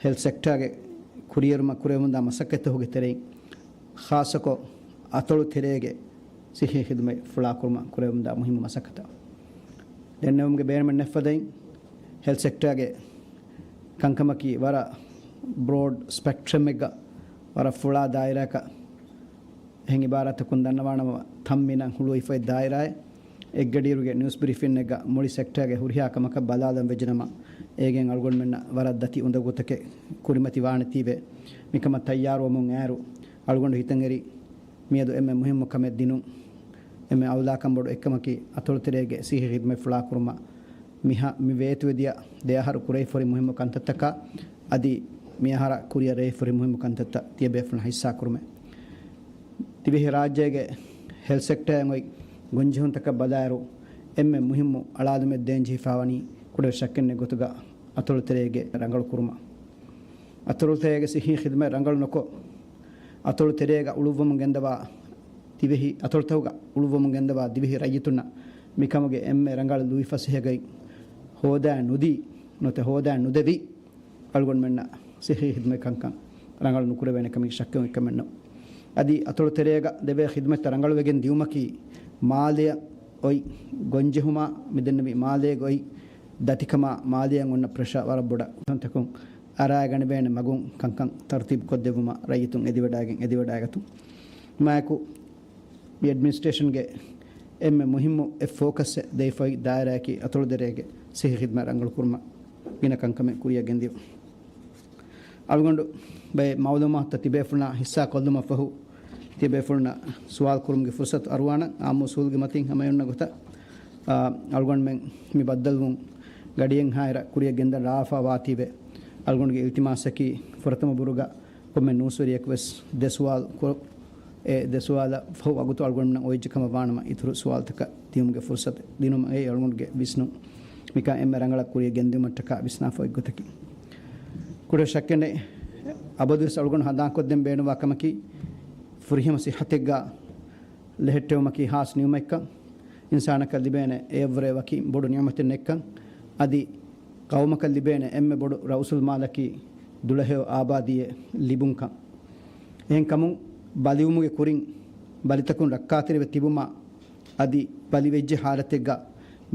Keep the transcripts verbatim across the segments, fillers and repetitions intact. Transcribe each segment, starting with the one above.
ހެލްތް ސެކްޓާގެ ކުރިއެރުމަށް ކުރެވެމުންދާ މަސައްކަތްތަކުގެ ތެރެއިން، ޚާއްޞަކޮށް އަތޮޅު ތެރޭގެ ސިއްހީ ޚިދުމަތް ފުޅާކުރުމަށް ކުރެވެމުންދާ މުހިއްމު މަސައްކަތަށް ދެންނެވުމުގެ ބޭނުމެއް ނެތްފަދައިން، ހެލްތް ސެކްޓާގެ ކަންކަމަކީ ވަރަށް ބްރޯޑް ސްޕެކްޓްރަމެއްގަ ވަރަށް ފުޅާ ދާއިރާއަކަށް އެހެން އިބާރާތަކުން ދަންނަވާނަމަ، ތަންމިނަށް ހުޅުވިފައި ދާއިރާއެއް. އެއްގަޑިއިރުގެ ނިއުސް ބްރީފިންއެއްގަ މުޅި ސެކްޓާގެ ހުރިހާ ކަމަކަށް ބަލާލަން ވެއްޖެނަމަ، އޭގެން އަޅުގަނޑުމެންނަށް ވަރަށް ދަތި އުނދަގޫތަކެއް ކުރިމަތިވާނެތީވެ. މިކަމަށް ތައްޔާރުވަމުން އައިރު، އަޅުގަނޑު ހިތަށްއެރި މިއަދު އެންމެ މުހިއްމު ކަމެއް ދިނުން. އެންމެ އައުލާކަން ބޮޑު އެއްކަމަކީ، އަތޮޅު ތެރޭގެ ސިއްހީ ޚިދުމަތް ފުޅާކުރުމަށް މިހާ، މި ވޭތުވެދިޔަ ދެ އަހަރު ކުރެވިފަ ހުރި މުހިއްމު ކަންތައްތަކާ އަދި މި އަހަރަށް ކުރިއަށް ރޭވިފަ ހުރި މުހިއްމު ކަންތައްތައް ތިޔަބޭފުޅުން ހިއްސާކުރުމެވެ. ދިވެހި ރާއްޖޭގެ ހެލްތް ސެކްޓަރަށް އޮތް ގޮންޖެހުންތަކަށް ބަލާއިރު، އެންމެ މުހިއްމު އަޅާލުމެއް ދޭންޖެހިފަ ވަނީ ކުޑަ ޝައްކެއް ނެތް ގޮތުގަ އަތޮޅު ތެރޭގެ ރަނގަޅު ކުރުމަށް. އަތޮޅު ތެރޭގެ ސިއްހީ ޚިދުމަތް ރަނގަޅު ނުކޮށް، އަތޮޅު ތެރޭގަ އުޅުއްވަމުން ގެންދަވާ ދިވެހި، އަތޮޅުތަކުގަ އުޅުއްވަމުން ގެންދަވާ ދިވެހި ރައްޔިތުންނަށް މިކަމުގެ އެންމެ ރަނގަޅު ލުއިފަސޭހައެއް ހޯދާ ނުދީ، ނުވަތަ ހޯދާ ނުދެވި، އަޅުގަނޑުމެންނަށް ސިއްހީ ޚިދުމަތް ކަންކަން ރަނގަޅު ނުކުރެވޭނެ ކަމީ ޝައްކެއް އޮތް ކަމެއް ނޫން. އަދި އަތޮޅު ތެރޭގަ ދެވޭ ޚިދުމަތްތައް ރަނގަޅުވެގެން ދިއުމަކީ، މާލެއަށް އޮތް ގޮންޖެހުމާ، މިދެންނެވި މާލޭގަ އޮތް ދަތިކަމާ، މާލެއަށް އޮންނަ ޕްރެޝާ ވަރަށް ބޮޑަށް ތަކުން އަރާގަނެވޭނެ މަގުން ކަންކަން ތަރުތީބު ކޮށްދެއްވުމަށް ރައްޔިތުން އެދިވަޑައިގެން، އެދިވަޑައިގަތުން. މާއެކު، މި އެޑްމިނިސްޓްރޭޝަންގެ އެންމެ މުހިއްމު އެއް ފޯކަސްއެއް ދެވިފައި ދާއިރާއަކީ އަތޮޅު ތެރޭގެ ސިއްހީ ޚިދުމަތް ރަނގަޅު ކުރުމަށް ގިނަ ކަންކަމެއް ކުރިއަށް ގެންދިޔުން. އަޅުގަނޑު ބައެއް މައުލޫމާތުތައް ތިބޭފުޅުންނާ ހިއްސާ ކޮށްލުމަށްފަހު، ތިޔަބޭފުޅުންނަށް ސުވާލު ކުރުމުގެ ފުރުސަތު އަރުވާނަން. އާއްމު އުސޫލުގެ މަތިން ހަމައެއް އޮންނަ ގޮތަށް، އާ، އަޅުގަނޑުމެން މި ބައްދަލުވުން ގަޑިއެއްހާއިރަށް ކުރިއަށް ގެންދަން ރާވާފަ ވާތީވެ، އަޅުގަނޑުގެ އިލްތިމާސަކީ ފުރަތަމަ ބުރުގަ ކޮންމެ ނޫސްވެރިޔަކުވެސް ދެ ސުވާލު ކުރު، އެ ދެ ސުވާލަށް ފަހު ވަގުތު އަޅުގަނޑުމެންނަށް އޮތްޖެ ކަމަށް ވާނަމަ، އިތުރު ސުވާލުތަކަށް ދިޔުމުގެ ފުރުސަތު ދިނުމަށް އެއީ އަޅުގަނޑުގެ ވިސްނުން. މިކަން އެންމެ ރަނގަޅަށް ކުރިއަށް ގެންދިއުމަށްޓަކާ ވިސްނާފަ އޮތް ގޮތަކީ. ކުޑަ ޝައްކެއް ނެތް، އަބަދުވެސް އަޅުގަނޑު ހަނދާންކޮށްދޭން ބޭނުންވާ ކަމަކީ، ފުރިހަމަ ސިއްހަތެއްގަ ލެހެއްޓެވުމަކީ ހާސް ނިޢުމަތްކަން، އިންސާނަކަށް ލިބޭނެ އެއަށްވުރެ ވަކި ބޮޑު ނިޢުމަތެއް ނެތްކަން، އަދި ޤައުމަކަށް ލިބޭނެ އެންމެ ބޮޑު ރައުސުލްމާލަކީ ދުޅަހެޔޮ އާބާދީއެއް ލިބުންކަން. އެހެންކަމުން، ބަލިވުމުގެ ކުރިން ބަލިތަކުން ރައްކާތެރިވެ ތިބުމާ، އަދި ބަލިވެއްޖެ ހާލަތެއްގަ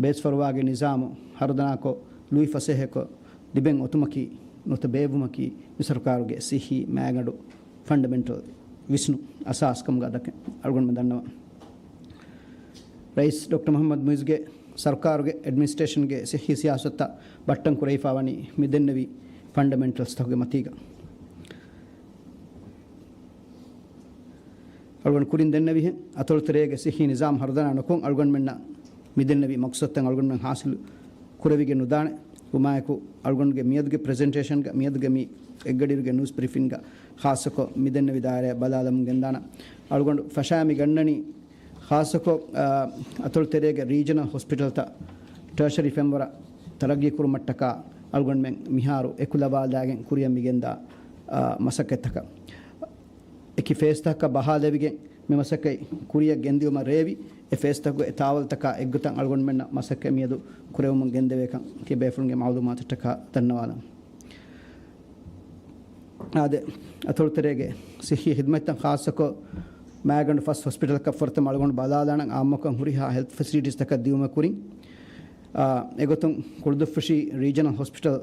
ބޭސްފަރުވާގެ ނިޒާމު ހަރުދަނާކޮށް، ލުއިފަސޭހަކޮށް ލިބެން އޮތުމަކީ ނުވަތަ ބޭއްވުމަކީ މި ސަރުކާރުގެ ސިއްހީ މައިގަނޑު ފަންޑަމެންޓަލް ވިސްނުން އަސާސް ކަމުގަ ދަކަން އަޅުގަނޑުމެން ދަންނަވަން. ރައީސް ޑޮކްޓަރ މުޙައްމަދު މުޢިއްޒުގެ ސަރުކާރުގެ އެޑްމިނިސްޓްރޭޝަންގެ ސިއްހީ ސިޔާސަތުތައް ބައްޓަން ކުރެވިފަ ވަނީ މިދެންނެވި ފަންޑަމެންޓަލްސްތަކުގެ މަތީގަ. އަޅުގަނޑު ކުރިން ދެންނެވިހެން، އަތޮޅު ތެރޭގެ ސިއްހީ ނިޒާމް ހަރުދަނާ ނުކޮށް، އަޅުގަނޑުމެންނަށް މިދެންނެވި މަޤްޞަދުތައް އަޅުގަނޑުމެން ހާސިލު ކުރެވިގެން ނުދާނެ. ހުމާޔަކު އަޅުގަނޑުގެ މިއަދުގެ ޕްރެޒެންޓޭޝަންގަ، މިއަދުގެ މި އެއްގަޑިއިރުގެ ނޫސް ބްރީފިންގަ ޚާއްޞަކޮށް މިދެންނެވި ދާއިރާ ބަލާލަމުން ގެންދާނަން. އަޅުގަނޑު ފަށާ މި ގަންނަނީ ޚާއްޞަކޮށް، އާ، އަތޮޅު ތެރޭގެ ރީޖަނަލް ހޮސްޕިޓަލްތައް ޓަރޝަރީ ފެންވަރަށް ތަރައްގީ ކުރުމަށްޓަކާ އަޅުގަނޑުމެން މިހާރު އެކުލަވާލާގެން ކުރިއަށް މިގެންދާ، އާ، މަސައްކަތްތަކަށް. އެކި ފޭސްތަކަށް ބަހާލެވިގެން މި މަސައްކަތް ކުރިއަށް ގެންދިއުމަށް ރޭވި، އެ ފޭސްތަކުގެ ތާވަލްތަކާ އެއްގޮތަށް އަޅުގަނޑުމެންނަށް މަސައްކަތް މިއަދު ކުރެވުމުން ގެންދެވޭކަން ތިބޭފުޅުންގެ މަޢުލޫމާތަށްޓަކާ ދަންނަވާލަން. އާދެ، އަތޮޅު ތެރޭގެ ސިއްހީ ޚިދުމަތްތައް ޚާއްޞަކޮށް މައިގަނޑު ފަސް ހޮސްޕިޓަލަކަށް ފުރަތަމަ އަޅުގަނޑު ބަލާލާނަން އާއްމުކޮށް ހުރިހާ ހެލްތް ފެސިލިޓީސްތަކަށް ދިއުމަށް ކުރިން. އާ، އެގޮތުން ކުޅުދުއްފުށި ރީޖަނަލް ހޮސްޕިޓަލް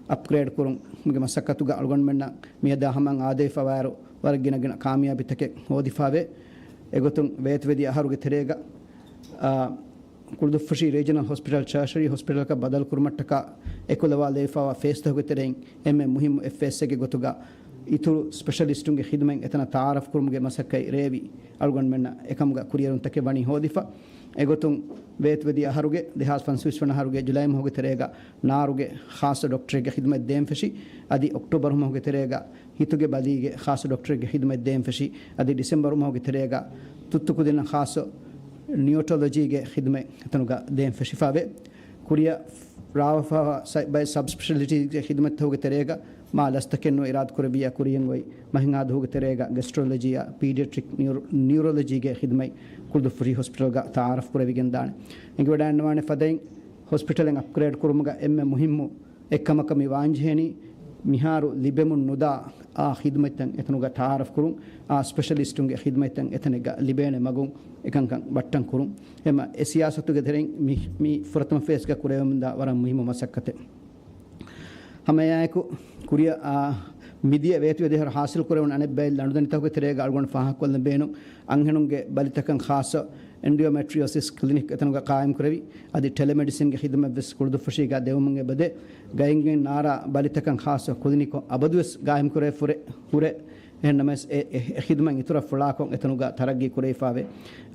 އަޕްގްރޭޑް ކުރުމުގެ މަސައްކަތުގަ އަޅުގަނޑުމެންނަށް މިއަދާ ހަމައަށް އާދެވިފަވާއިރު ވަރަށް ގިނަގިނަ ކާމިޔާބީތަކެއް ހޯދިފަވޭ. އެގޮތުން ވޭތުވެދިޔަ އަހަރުގެ ތެރޭގަ، އާ، ކުޅުދުއްފުށި ރީޖަނަލް ހޮސްޕިޓަލް ޓަރޝަރީ ހޮސްޕިޓަލަކަށް ބަދަލުކުރުމަށްޓަކާ އެކުލަވާލެވިފަވާ ފޭސްތަކުގެ ތެރެއިން އެންމެ މުހިއްމު އެއް ފޭސްއެއްގެ ގޮތުގަ އިތުރު ސްޕެޝަލިސްޓުންގެ ޚިދުމަތް އެތަނަށް ތައާރަފް ކުރުމުގެ މަސައްކަތް ރޭވި އަޅުގަނޑުމެންނަށް އެކަމުގަ ކުރިއެރުންތަކެއް ވަނީ ހޯދިފަ. އެގޮތުން ވޭތުވެދިޔަ އަހަރުގެ ދެހާސް ފަންސަވީސް ވަނަ އަހަރުގެ ޖުލައި މަހުގެ ތެރޭގަ ނާރުގެ ޚާއްޞަ ޑޮކްޓަރެއްގެ ޚިދުމަތް ދޭން ފެށި، އަދި އޮކްޓޯބަރު މަހުގެ ތެރޭގަ ހިތުގެ ބަލީގެ ޚާއްޞަ ޑޮކްޓަރެއްގެ ޚިދުމަތް ދޭން ފެށި، އަދި ޑިސެމްބަރު މަހުގެ ތެރޭގަ ތުއްތު ކުދިންނަށް ޚާއްޞަ ނިއޮޓޮލޮޖީގެ ޚިދުމަތް އެތަނުގަ ދޭން ފެށިފަވޭ. ކުރިއަށް ރާވާފަ ސަ-، ބައެއް ސަބް ސްޕެޝަލިޓީގެ ޚިދުމަތްތަކުގެ ތެރޭގަ މާ ލަސްތަކެއް ނުވެ އިރާދަކުރެއްވިއްޔާ ކުރިއަށް އޮތް މަހެއްހާ ދުވަހުގެ ތެރޭގަ ގެސްޓްރޮލޮޖީއާ ޕީޑިއެޓްރިކް ނިއުރ-، ނިއުރޮލޮޖީގެ ޚިދުމަތް ކުޅުދުއްފުށި ހޮސްޕިޓަލްގަ ތައާރަފް ކުރެވިގެންދާނެ. އެނގިވަޑައިގަންނަވާނެ ފަދައިން ހޮސްޕިޓަލެއް އަޕްގްރޭޑް ކުރުމުގަ އެންމެ މުހިއްމު އެއްކަމަކަށް މި ވާންޖެހެނީ މިހާރު ލިބެމުން ނުދާ އާ ޚިދުމަތްތައް އެތަނުގަ ތައާރަފް ކުރުން، އާ ސްޕެޝަލިސްޓުންގެ ޚިދުމަތްތައް އެތަނެއްގަ ލިބޭނެ މަގުން އެކަންކަން ބައްޓަން ކުރުން. އެމަ އެ ސިޔާސަތުގެ ތެރެއިން މި، މި ފުރަތަމަ ފޭސްގަ ކުރެވެމުންދާ ވަރަށް މުހިއްމު މަސައްކަތެއް. ހަމައެއާއެކު ކުރިއަށް، އާ، މިދިޔަ ވޭތުވެ ދެހަރު ހާސިލް ކުރެވުނު އަނެއްބައި ލަނޑުދަނޑިތަކުގެ ތެރޭގަ އަޅުގަނޑު ފާހަގަކޮށްލަން ބޭނުން އަންހެނުންގެ ބަލިތަކަށް ޚާއްޞަ އެންޑޯމެޓްރިއޯސިސް ކްލިނިކް އެތަނުގަ ޤާއިމް ކުރެވި، އަދި ޓެލެމެޑިސިންގެ ޚިދުމަތްވެސް ކުޅުދުއްފުށީގަ ދެވުމުން އެބަދޭ. ގައިންގެން ނާރާ ބަލިތަކަށް ޚާއްޞަ ކްލިނިކު އަބަދުވެސް ގާއިމް ކުރެވިފަ ހުރޭ. ހުރޭ. އެހެންނަމަވެސް އެ، އެ، އެ ޚިދުމަތް އިތުރަށް ފުޅާކޮށް އެތަނުގަ ތަރައްގީ ކުރެވިފަވޭ.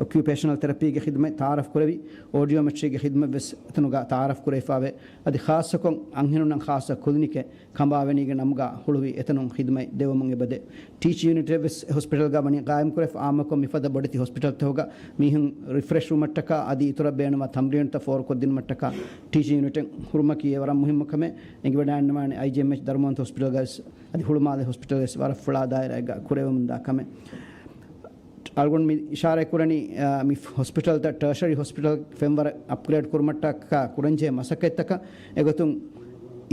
އޮކިއުޕޭޝަނަލް ތެރަޕީގެ ޚިދުމަތް ތައާރަފް ކުރެވި، އޯޑިއޯމެޓްރީގެ ޚިދުމަތްވެސް އެތަނުގަ ތައާރަފް ކުރެވިފަވޭ. އަދި ޚާއްޞަކޮށް އަންހެނުންނަށް ޚާއްޞަ ކްލިނިކެއް ކަނބާވެނީގެ ނަމުގަ ހުޅުވި އެތަނުން ޚިދުމަތް ދެވުމުން އެބަދޭ. ޓީޗި ޔުނިޓެއް ވެސް ހޮސްޕިޓަލްގަ ވަނީ ގާއިމްކުރެފަ އާއްމުކޮށް މިފަދަ ބޮޑެތި ހޮސްޕިޓަލްތަކުގަ މީހުން ރިފްރެޝް ވުމަށްޓަކާ އަދި އިތުރަށް ބޭނުންވާ ތަމްރީނުތައް ފޯރުކޮށްދިނުމަށްޓަކާ ޓީޗި ޔުނިޓެއް ހުރުމަކީ އެ ވަރަށް މުހިއްމު ކަމެއް. އެނގިވަޑައިގަންނަވާނެ އައިޖީއެމްއެޗް ދަރުމަންތަ ހޮސްޕިޓަލްގަވެސް އަދި ހުޅުމާލެ ހޮސްޕިޓަލްގަވެސް ވަރަށް ފުޅާ ދާއިރާއެއްގަ ކުރެވެމުންދާ ކަމެއް. އަޅުގަނޑު މި އިޝާރާތް ކުރަނީ، އާ، މި ހޮސްޕިޓަލްތައް ޓަރޝަރީ ހޮސްޕިޓަލް ފެންވަރަށް އަޕްގްރޭޑް ކުރުމަށްޓަކާ ކުރަންޖެހޭ މަސައްކަތްތަކަށް އެގޮތުން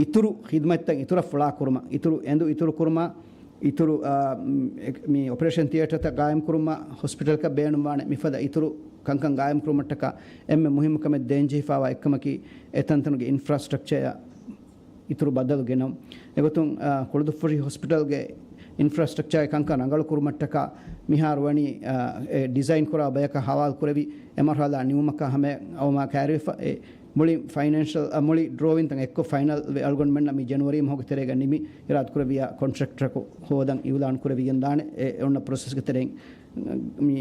އިތުރު ޚިދުމަތްތައް އިތުރަށް ފުޅާ ކުރުމަށް، އިތުރު އެނދު އިތުރު ކުރުމަށް، އިތުރު، އާ، މި އޮޕަރޭޝަން ތިއޭޓަރތައް ގާއިމް ކުރުމަށް ހޮސްޕިޓަލަކަށް ބޭނުންވާނެ މިފަދަ އިތުރު ކަންކަން ގާއިމް ކުރުމަށްޓަކާ އެންމެ މުހިއްމު ކަމެއް ދޭންޖެހިފަވާ އެއްކަމަކީ އެތަންތަނުގެ އިންފްރާސްޓްރަކްޗަރ އިތުރު ބަދަލު ގެނައުން. އެގޮތުން، އާ، ކުޅުދުއްފުށި ހޮސްޕިޓަލްގެ އިންފްރާސްޓްރަކްޗާގެ ކަންކަން ރަނގަޅު ކުރުމަށްޓަކާ މިހާރު ވަނީ، އާ، އެ ޑިޒައިން ކުރާ ބަޔަކަށް ހަވާލު ކުރެވި، އެ މަރުހަލާ ނިމުމަކާ ހަމަޔަށް އައުމާ ކައިރިވެފަ. އެ މުޅި ފައިނޭންޝަލް، އަ، މުޅި ޑްރޯއިންތައް އެއްކޮށް ފައިނަލް ވެ އަޅުގަނޑުމެންނަށް މި ޖެނުއަރީ މަހުގެ ތެރޭގަ ނިމި އިރާދަކުރެއްވިޔާ ކޮންޓްރެކްޓަރަކު ހޯދަން އިއުލާން ކުރެވިގެންދާނެ. އެ އޮންނަ ޕްރޮސެސްގެ ތެރެއިން މި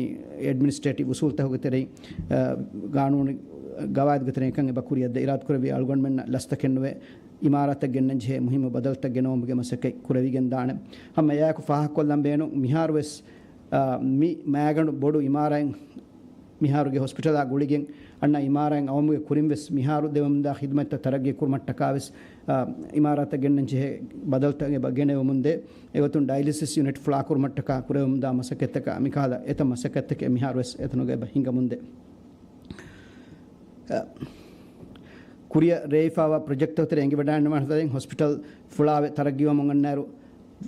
އެޑްމިނިސްޓްރޭޓިވް އުސޫލްތަކުގެ ތެރެއިން، އަ، ގާނޫނީ ގަވާއިދުގެ ތެރެއިން އެކަން އެބަ ކުރިއަށްދޭ. އިރާދަކުރެއްވި އަޅުގަނޑުމެންނަށް ލަސްތަކެއް ނުވެ، އިމާރާތަށް ގެންނަން ޖެހޭ މުހިއްމު ބަދަލުތައް ގެނައުމުގެ މަސައްކަތް ކުރެވިގެން ދާނެ. ހަމަ އެއާއެކު ފާހަގަކޮށްލަން ބޭނުން މިހާރުވެސް، އަ، މި މައިގަނޑު ބޮޑު އިމާރާތް މިހާރުގެ ހޮސްޕިޓަލާ ގުޅިގެން އަންނަ އިމާރާތް އައުމުގެ ކުރިން ވެސް މިހާރު ދެވެމުންދާ ޚިދުމަތްތައް ތަރައްގީ ކުރުމަށްޓަކާ ވެސް، އަ، އިމާރާތަށް ގެންނަން ޖެހޭ ބަދަލުތައް އެބަ ގެނެވެމުންދޭ. އެގޮތުން ޑައިލިސިސް ޔުނިޓް ފުޅާކުރުމަށްޓަކާ ކުރެވެމުންދާ މަސައްކަތްތަކާ މިކަހަލަ އެތައް މަސައްކަތްތަކެއް މިހާރު ވެސް އެތަނުގަ އެބަ ހިނގަމުންދޭ. އަ، ކުރިއަށް ރޭވިފައިވާ ޕްރޮޖެކްޓްތަކުގެ ތެރެއިން އެނގިވަޑައިގަންނަވާނެ ފަދައިން ހޮސްޕިޓަލް ފުޅާވެ ތަރައްގީވަމުން އަންނައިރު،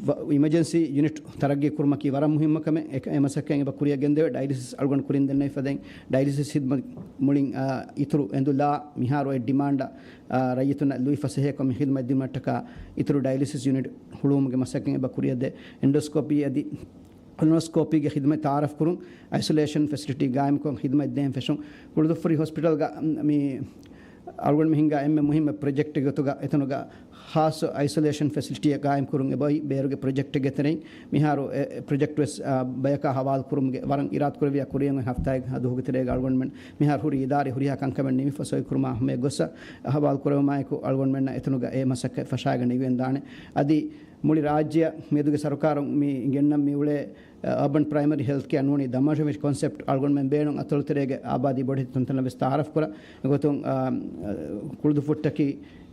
ވަ-، އިމަޖެންސީ ޔުނިޓް ތަރައްގީ ކުރުމަކީ ވަރަށް މުހިއްމު ކަމެއް. އެ، އެ މަސައްކަތް އެބަ ކުރިއަށް ގެންދެވޭ. ޑައިލިސިސް އަޅުގަނޑު ކުރިން ދެންނެވި ފަދައިން ޑައިލިސިސް ހިދުމަތް މުޅިން، އާ، އިތުރު އެނދުލާ މިހާރު އޮތް ޑިމާންޑަށް، އާ، ރައްޔިތުންނަށް ލުއިފަސޭހަކޮށް މި ހިދުމަތް ދިނުމަށްޓަކާ އިތުރު ޑައިލިސިސް ޔުނިޓް ހުޅުވުމުގެ މަސައްކަތް އެބަ ކުރިއަށްދޭ. އެންޑޯސްކޯޕީ އަދި ކޮލޮނޯސްކޯޕީގެ ޚިދުމަތް ތައާރަފް ކުރުން، އައިސޮލޭޝަން ފެސިލިޓީ ގާއިމްކޮށް ޚިދުމަތް ދޭން ފެށުން. ކުޅުދުއްފުށި ހޮސްޕިޓަލްގަ މި އަޅުގަނޑު މި ހިންގާ އެންމެ މުހިއްމު ޕްރޮޖެކްޓް ގޮތުގަ އެތަނުގަ ޚާއްޞަ އައިސޮލޭޝަން ފެސިލިޓީއެއް ގާއިމްކުރުން އެބައޮތް ބޭރުގެ ޕްރޮޖެކްޓެއްގެ ތެރެއިން. މިހާރު އެ، އެ ޕްރޮޖެކްޓް ވެސް، އާ، ބަޔަކާ ހަވާލު ކުރުމުގެ ވަރަށް އިރާދަކުރެއްވިޔާ ކުރިއަށް އޮތް ހަފްތާއެއް ދުވަހުގެ ތެރޭގަ އަޅުގަނޑުމެން މިހާރު ހުރި އިދާރީ ހުރިހާ ކަންކަމެއް ނިމިފަ ސޮއިކުރުމާ ހަމަޔަށް ގޮއްސަ ހަވާލު ކުރެވުމާއެކު އަޅުގަނޑުމެންނަށް އެތަނުގަ އެ މަސައްކަތް ފަށާގަނެގެން ދާނެ. އަދި މުޅި ރާއްޖެއަށް މިއަދުގެ ސަރުކާރުން މި ގެންނަން މި އުޅޭ އަ، އަރބަން ޕްރައިމަރީ ހެލްތް ކެއާ ނޫނީ ދަމަނަމެންފެށި ކޮންސެޕްޓް އަޅުގަނޑުމެން ބޭނުން އަތޮޅުތެރޭގެ އާބާދީ ބޮޑެތި ތަންތަނަށް ވެސް ތައާރަފް ކުރަން. އެގޮތުން، އަ، އަ، ކުޅުދުއްފުށްޓަކީ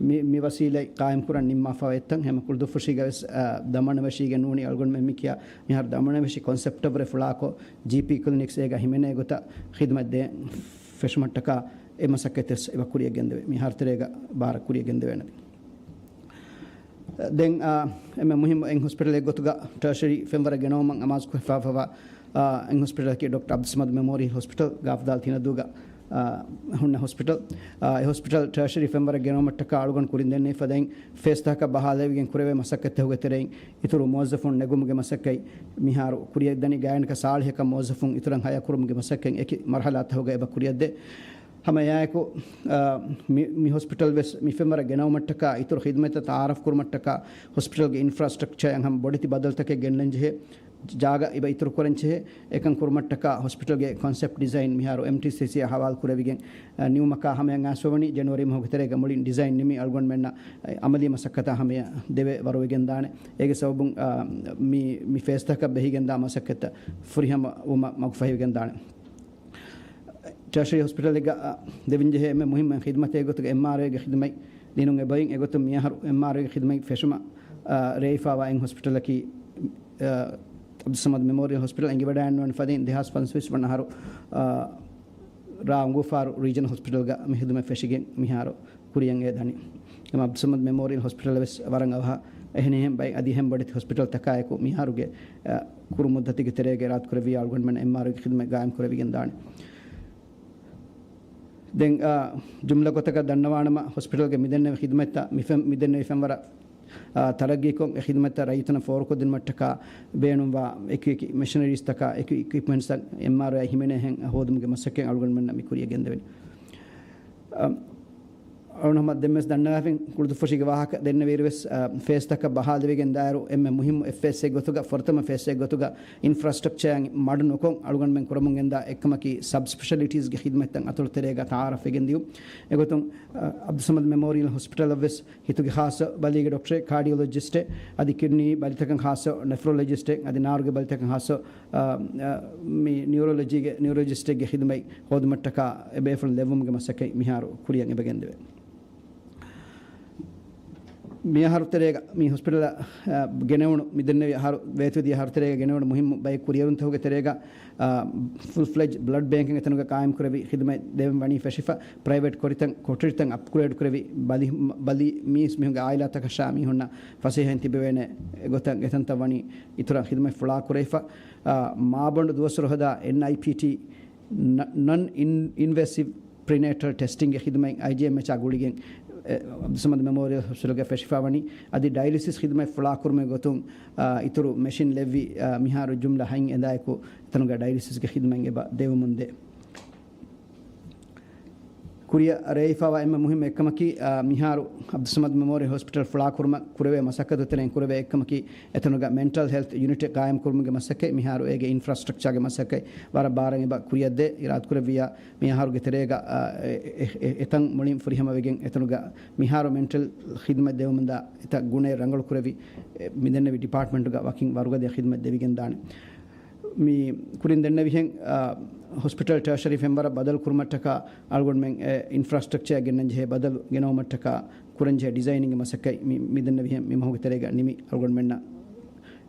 މި، މި ވަސީލަތް ޤާއިމް ކުރަން ނިންމާފަވާ އެއްތަން. ހަމަ ކުޅުދުއްފުށީގަ ވެސް، އަ، ދަމަނަމެންފެށީގެން ނޫނީ އަޅުގަނޑުމެން މި ކިޔާ މިހާރު ދަމަނަމެންފެށި ކޮންސެޕްޓަށްވުރެ ފުޅާކޮށް، ޖީޕީ ކްލިނިކްސް އޭގަ ހިމެނޭ ގޮތަށް ޚިދުމަތް ދޭން ފެށުމަށްޓަކާ އެ މަސައްކަތް ވެސް އެބަ ކުރިއަށް ގެންދެވޭ. މިހާރު ތެރޭގަ ބާރަށް ކުރިއަށް ގެންދެވޭނެ. ދެން، އާ، އެންމެ މުހިއްމު އެއް ހޮސްޕިޓަލެއް ގޮތުގަ ޓަރޝަރީ ފެންވަރަށް ގެނައުމަށް އަމާޒުކޮށްފައިފަވާ، އާ، އެއް ހޮސްޕިޓަލަކީ ޑޮކްޓަރ އަބްދުއްސަމަދު މެމޯރިއަލް ހޮސްޕިޓަލް، ގާފުދާލު ތިނަދޫގަ، އާ، ހުންނަ ހޮސްޕިޓަލް. އާ، އެ ހޮސްޕިޓަލް ޓަރޝަރީ ފެންވަރަށް ގެނައުމަށްޓަކާ އަޅުގަނޑު ކުރިން ދެންނެވި ފަދައިން ފޭސް ތަކަކަށް ބަހާލެވިގެން ކުރެވޭ މަސައްކަތްތަކުގެ ތެރެއިން އިތުރު މުވައްޒަފުން ނެގުމުގެ މަސައްކަތް މިހާރު ކުރިއަށްދަނީ. ގާތްގަނޑަކަށް ސާޅީހަކަށް މުވައްޒަފުން އިތުރަށް ހަޔާ ކުރުމުގެ މަސައްކަތް އެކި މަރުހަލާތަކުގަ އެބަ ކުރިއަށްދޭ. ހަމަ އެއާއެކު، އާ، މި، މި ހޮސްޕިޓަލް ވެސް މި ފެންވަރަށް ގެނައުމަށްޓަކާ، އިތުރު ޚިދުމަތްތައް ތައާރަފް ކުރުމަށްޓަކާ، ހޮސްޕިޓަލްގެ އިންފްރާސްޓްރަކްޗާއަށް ހަމަ ބޮޑެތި ބަދަލުތަކެއް ގެންނަން ޖެހޭ، ޖާގަ އެބަ އިތުރު ކުރަން ޖެހޭ. އެކަން ކުރުމަށްޓަކާ ހޮސްޕިޓަލްގެ ކޮންސެޕްޓް ޑިޒައިން މިހާރު އެމްޓީސީސީއާ ހަވާލު ކުރެވިގެން، އާ، ނިމުމަކާ ހަމަޔަށް އައިސްފަވަނީ. ޖެނުއަރީ މަހުގެ ތެރޭގަ މުޅިން ޑިޒައިން ނިމި އަޅުގަނޑުމެންނަށް، އާ، އަމަލީ މަސައްކަތާ ހަމަޔަށް ދެވޭ ވަރުވެގެން ދާނެ. އޭގެ ސަބަބުން، އާ، މި، މި ފޭސްތަކަށް ބެހިގެންދާ މަސައްކަތްތައް ފުރިހަމަ ވުމަށް މަގުފަހިވެގެން ދާނެ. ޓަރޝަރީ ހޮސްޕިޓަލެއްގަ، އަ، ދެވިންޖެހޭ އެންމެ މުހިއްމު ޚިދުމަތެއް ގޮތުގަ އެމްއާރްއޭގެ ޚިދުމަތް ދިނުން އެބައިން. އެގޮތުން މިއަހަރު އެމްއާރްއޭގެ ޚިދުމަތް ފެށުމަށް، އަ، ރޭވިފައިވާ އެއް ހޮސްޕިޓަލަކީ، އަ، އަބްދުއްސަމަދު މެމޯރިއަލް ހޮސްޕިޓަލް. އެނގިވަޑައިގަންނަވާނެ ފަދައިން ދެހާސް ފަންސަވީސް ވަނަ އަހަރު، އަ، ރ. އުނގޫފާރު ރީޖަނަލް ހޮސްޕިޓަލްގަ މި ޚިދުމަތް ފެށިގެން މިހާރު ކުރިއަށް އެ ދަނީ. އެމަ އަބްދުއްސަމަދު މެމޯރިއަލް ހޮސްޕިޓަލް ވެސް ވަރަށް އަވަހަށް އެހެނިހެން ބައި އަދި އެހެން ބޮޑެތި ހޮސްޕިޓަލްތަކާއެކު މިހާރުގެ، އަ، ކުރު މުއްދަތުގެ ތެރޭގަ އިރާދަކުރެއްވިޔާ އަޅުގަނޑުމެން އެމްއާރްއޯގެ ޚިދުމަތް ގާއިމް ކުރެވިގެން ދާނެ. ދެން، އާ، ޖުމްލަ ގޮތަކަށް ދަންނަވާނަމަ، ހޮސްޕިޓަލްގެ މިދެންނެވި ޚިދުމަތްތައް މިފެން-، މިދެންނެވި ފެންވަރަށް، އާ، ތަރައްގީކޮށް، އެ ޚިދުމަތްތައް ރައްޔިތުންނަށް ފޯރުކޮށްދިނުމަށްޓަކާ ބޭނުންވާ އެކި އެކި މެޝިނަރީސްތަކާ، އެކި އިކްއިޕްމަންޓްސްތައް އެމްއާރްއޯއާ ހިމެނޭހެން ހޯދުމުގެ މަސައްކަތް އަޅުގަނޑުމެންނަށް މި ކުރިޔަށް ގެންދެވެނީ. އަ، އަޅުން ހަމަ ދެންވެސް ދަންނަވާފިން ކުޅުދުއްފުށީގެ ވާހަކަ ދެންނެވިއިރުވެސް، އަ، ފޭސްތަކަށް ބަހާލެވިގެން ދާއިރު އެންމެ މުހިއްމު އެއް ފޭސްއެއް ގޮތުގަ، ފުރަތަމަ ފޭސްއެއް ގޮތުގަ އިންފްރާސްޓްރަކްޗަރއަށް މަޑު ނުކޮށް އަޅުގަނޑުމެން ކުރަމުން ގެންދާ އެއްކަމަކީ ސަބް ސްޕެޝަލިޓީސްގެ ޚިދުމަތްތައް އަތޮޅު ތެރޭގަ ތައާރަފްވެގެން ދިޔުން. އެގޮތުން، އަ، އަބްދުއްސަމަދު މެމޯރިއަލް ހޮސްޕިޓަލަށްވެސް ހިތުގެ ޚާއްޞަ ބަލީގެ ޑޮކްޓަރެއް، ކާޑިއޮލޮޖިސްޓެއް، އަދި ކިޑްނީ ބަލިތަކަށް ޚާއްޞަ ނެފްރޮލޮޖިސްޓެއް، އަދި ނާރުގެ ބަލިތަކަށް ޚާއްޞަ، އާ، އާ، މި ނިއުރޮލޮޖީގެ ނިއުރޮލޮޖިސްޓެއްގެ ޚިދުމަތް ހޯދުމަށްޓަކާ އެބޭފުޅުން ލެއްވުމުގެ މަސައްކަތް މިހާރު ކުރިޔަށް އެބަގެންދެވޭ. މިއަހަރު ތެރޭގަ މި ހޮސްޕިޓަލަށް، އާ، ގެނެވުނު މި ދެންނެވި އަހަރު ވޭތުވެދިޔަ އަހަރު ތެރޭގަ ގެނެވުނު މުހިއްމު ބައެއް ކުރިއެރުންތަކުގެ ތެރޭގަ، އާ، ފުލް ފްލެޖް ބްލަޑް ބޭންކެއް އެތަނުގަ ޤާއިމް ކުރެވި ޚިދުމަތް ދެވެން ވަނީ ފެށިފަ. ޕްރައިވެޓް ކޮޓަރިތައް، ކޮޓަރިތައް އަޕްގްރޭޑް ކުރެވި ބަލި، ބަލި މީސް މީހުންގެ އާއިލާތަކަށާ މީހުންނަށް ފަސޭހައިން ތިބެވޭނެ ގޮތަށް އެތަންތައް ވަނީ އިތުރަށް ޚިދުމަތް ފުޅާ ކުރެވިފަ. އާ، މާބަނޑު ދުވަސްވަރު ހަދާ އެންއައިޕީޓީ، ނަ-، ނަން އިން-، އިންވޭސިވް ޕްރިނޭޓަލް ޓެސްޓިންގެ ޚިދުމަތް އައިޖީއެމްއެޗްއާ ގުޅިގެން، އެ، އަބްދުއްސަމަދު މެމޯރިއަލް ހޮސްޕިޓަލްގަ ފެށިފަ ވަނީ. އަދި ޑައިލިސިސް ޚިދުމަތް ފުޅާކުރުމުގެ ގޮތުން، އާ، އިތުރު މެޝިން ލެއްވި، އާ، މިހާރު ޖުމްލަ ހަތް އެނދާއެކު އެތަނުގަ ޑައިލިސިސްގެ ޚިދުމަތް އެބަ ދެވެމުންދޭ. ކުރިއަށް ރޭވިފައިވާ އެންމެ މުހިއްމު އެއްކަމަކީ، އާ، މިހާރު އަބްދުއްސަމަދު މެމޯރިއަލް ހޮސްޕިޓަލް ފުޅާކުރުމަށް ކުރެވޭ މަސައްކަތު ތެރެއިން ކުރެވޭ އެއްކަމަކީ، އެތަނުގަ މެންޓަލް ހެލްތް ޔުނިޓެއް ޤާއިމް ކުރުމުގެ މަސައްކަތް. މިހާރު އޭގެ އިންފްރާސްޓްރަކްޗާގެ މަސައްކަތް ވަރަށް ބާރަށް އެބަ ކުރިއަށްދޭ. އިރާދަކުރެއްވިއްޔާ، މި އަހަރުގެ ތެރޭގަ، އާ، އެ-، އެ-، އެ-، އެތަން މުޅިން ފުރިހަމަވެގެން އެތަނުގަ މިހާރު މެންޓަލް ޚިދުމަތް ދެވެމުންދާ އެތައް ގުނައެއް ރަނގަޅު ކުރެވި، އެ، މިދެންނެވި ޑިޕާޓްމަންޓުގަ ވަކިން ވަރުގަދަ ޚިދުމަތް ދެވިގެން ދާނެ. މި ކުރިން ދެންނެވިހެން، އާ، ހޮސްޕިޓަލް ޓާޝަރީ ފެންވަރަށް ބަދަލު ކުރުމަށްޓަކާ އަޅުގަނޑުމެން އެ އިންފްރާސްޓްރަކްޗާ ގެންނަންޖެހޭ ބަދަލު ގެނައުމަށްޓަކާ ކުރަންޖެހޭ ޑިޒައިނިންގ މަސައްކަތް މި، މިދެންނެވިހެން މި މަހުގެ ތެރޭގަ ނިމި އަޅުގަނޑުމެންނަށް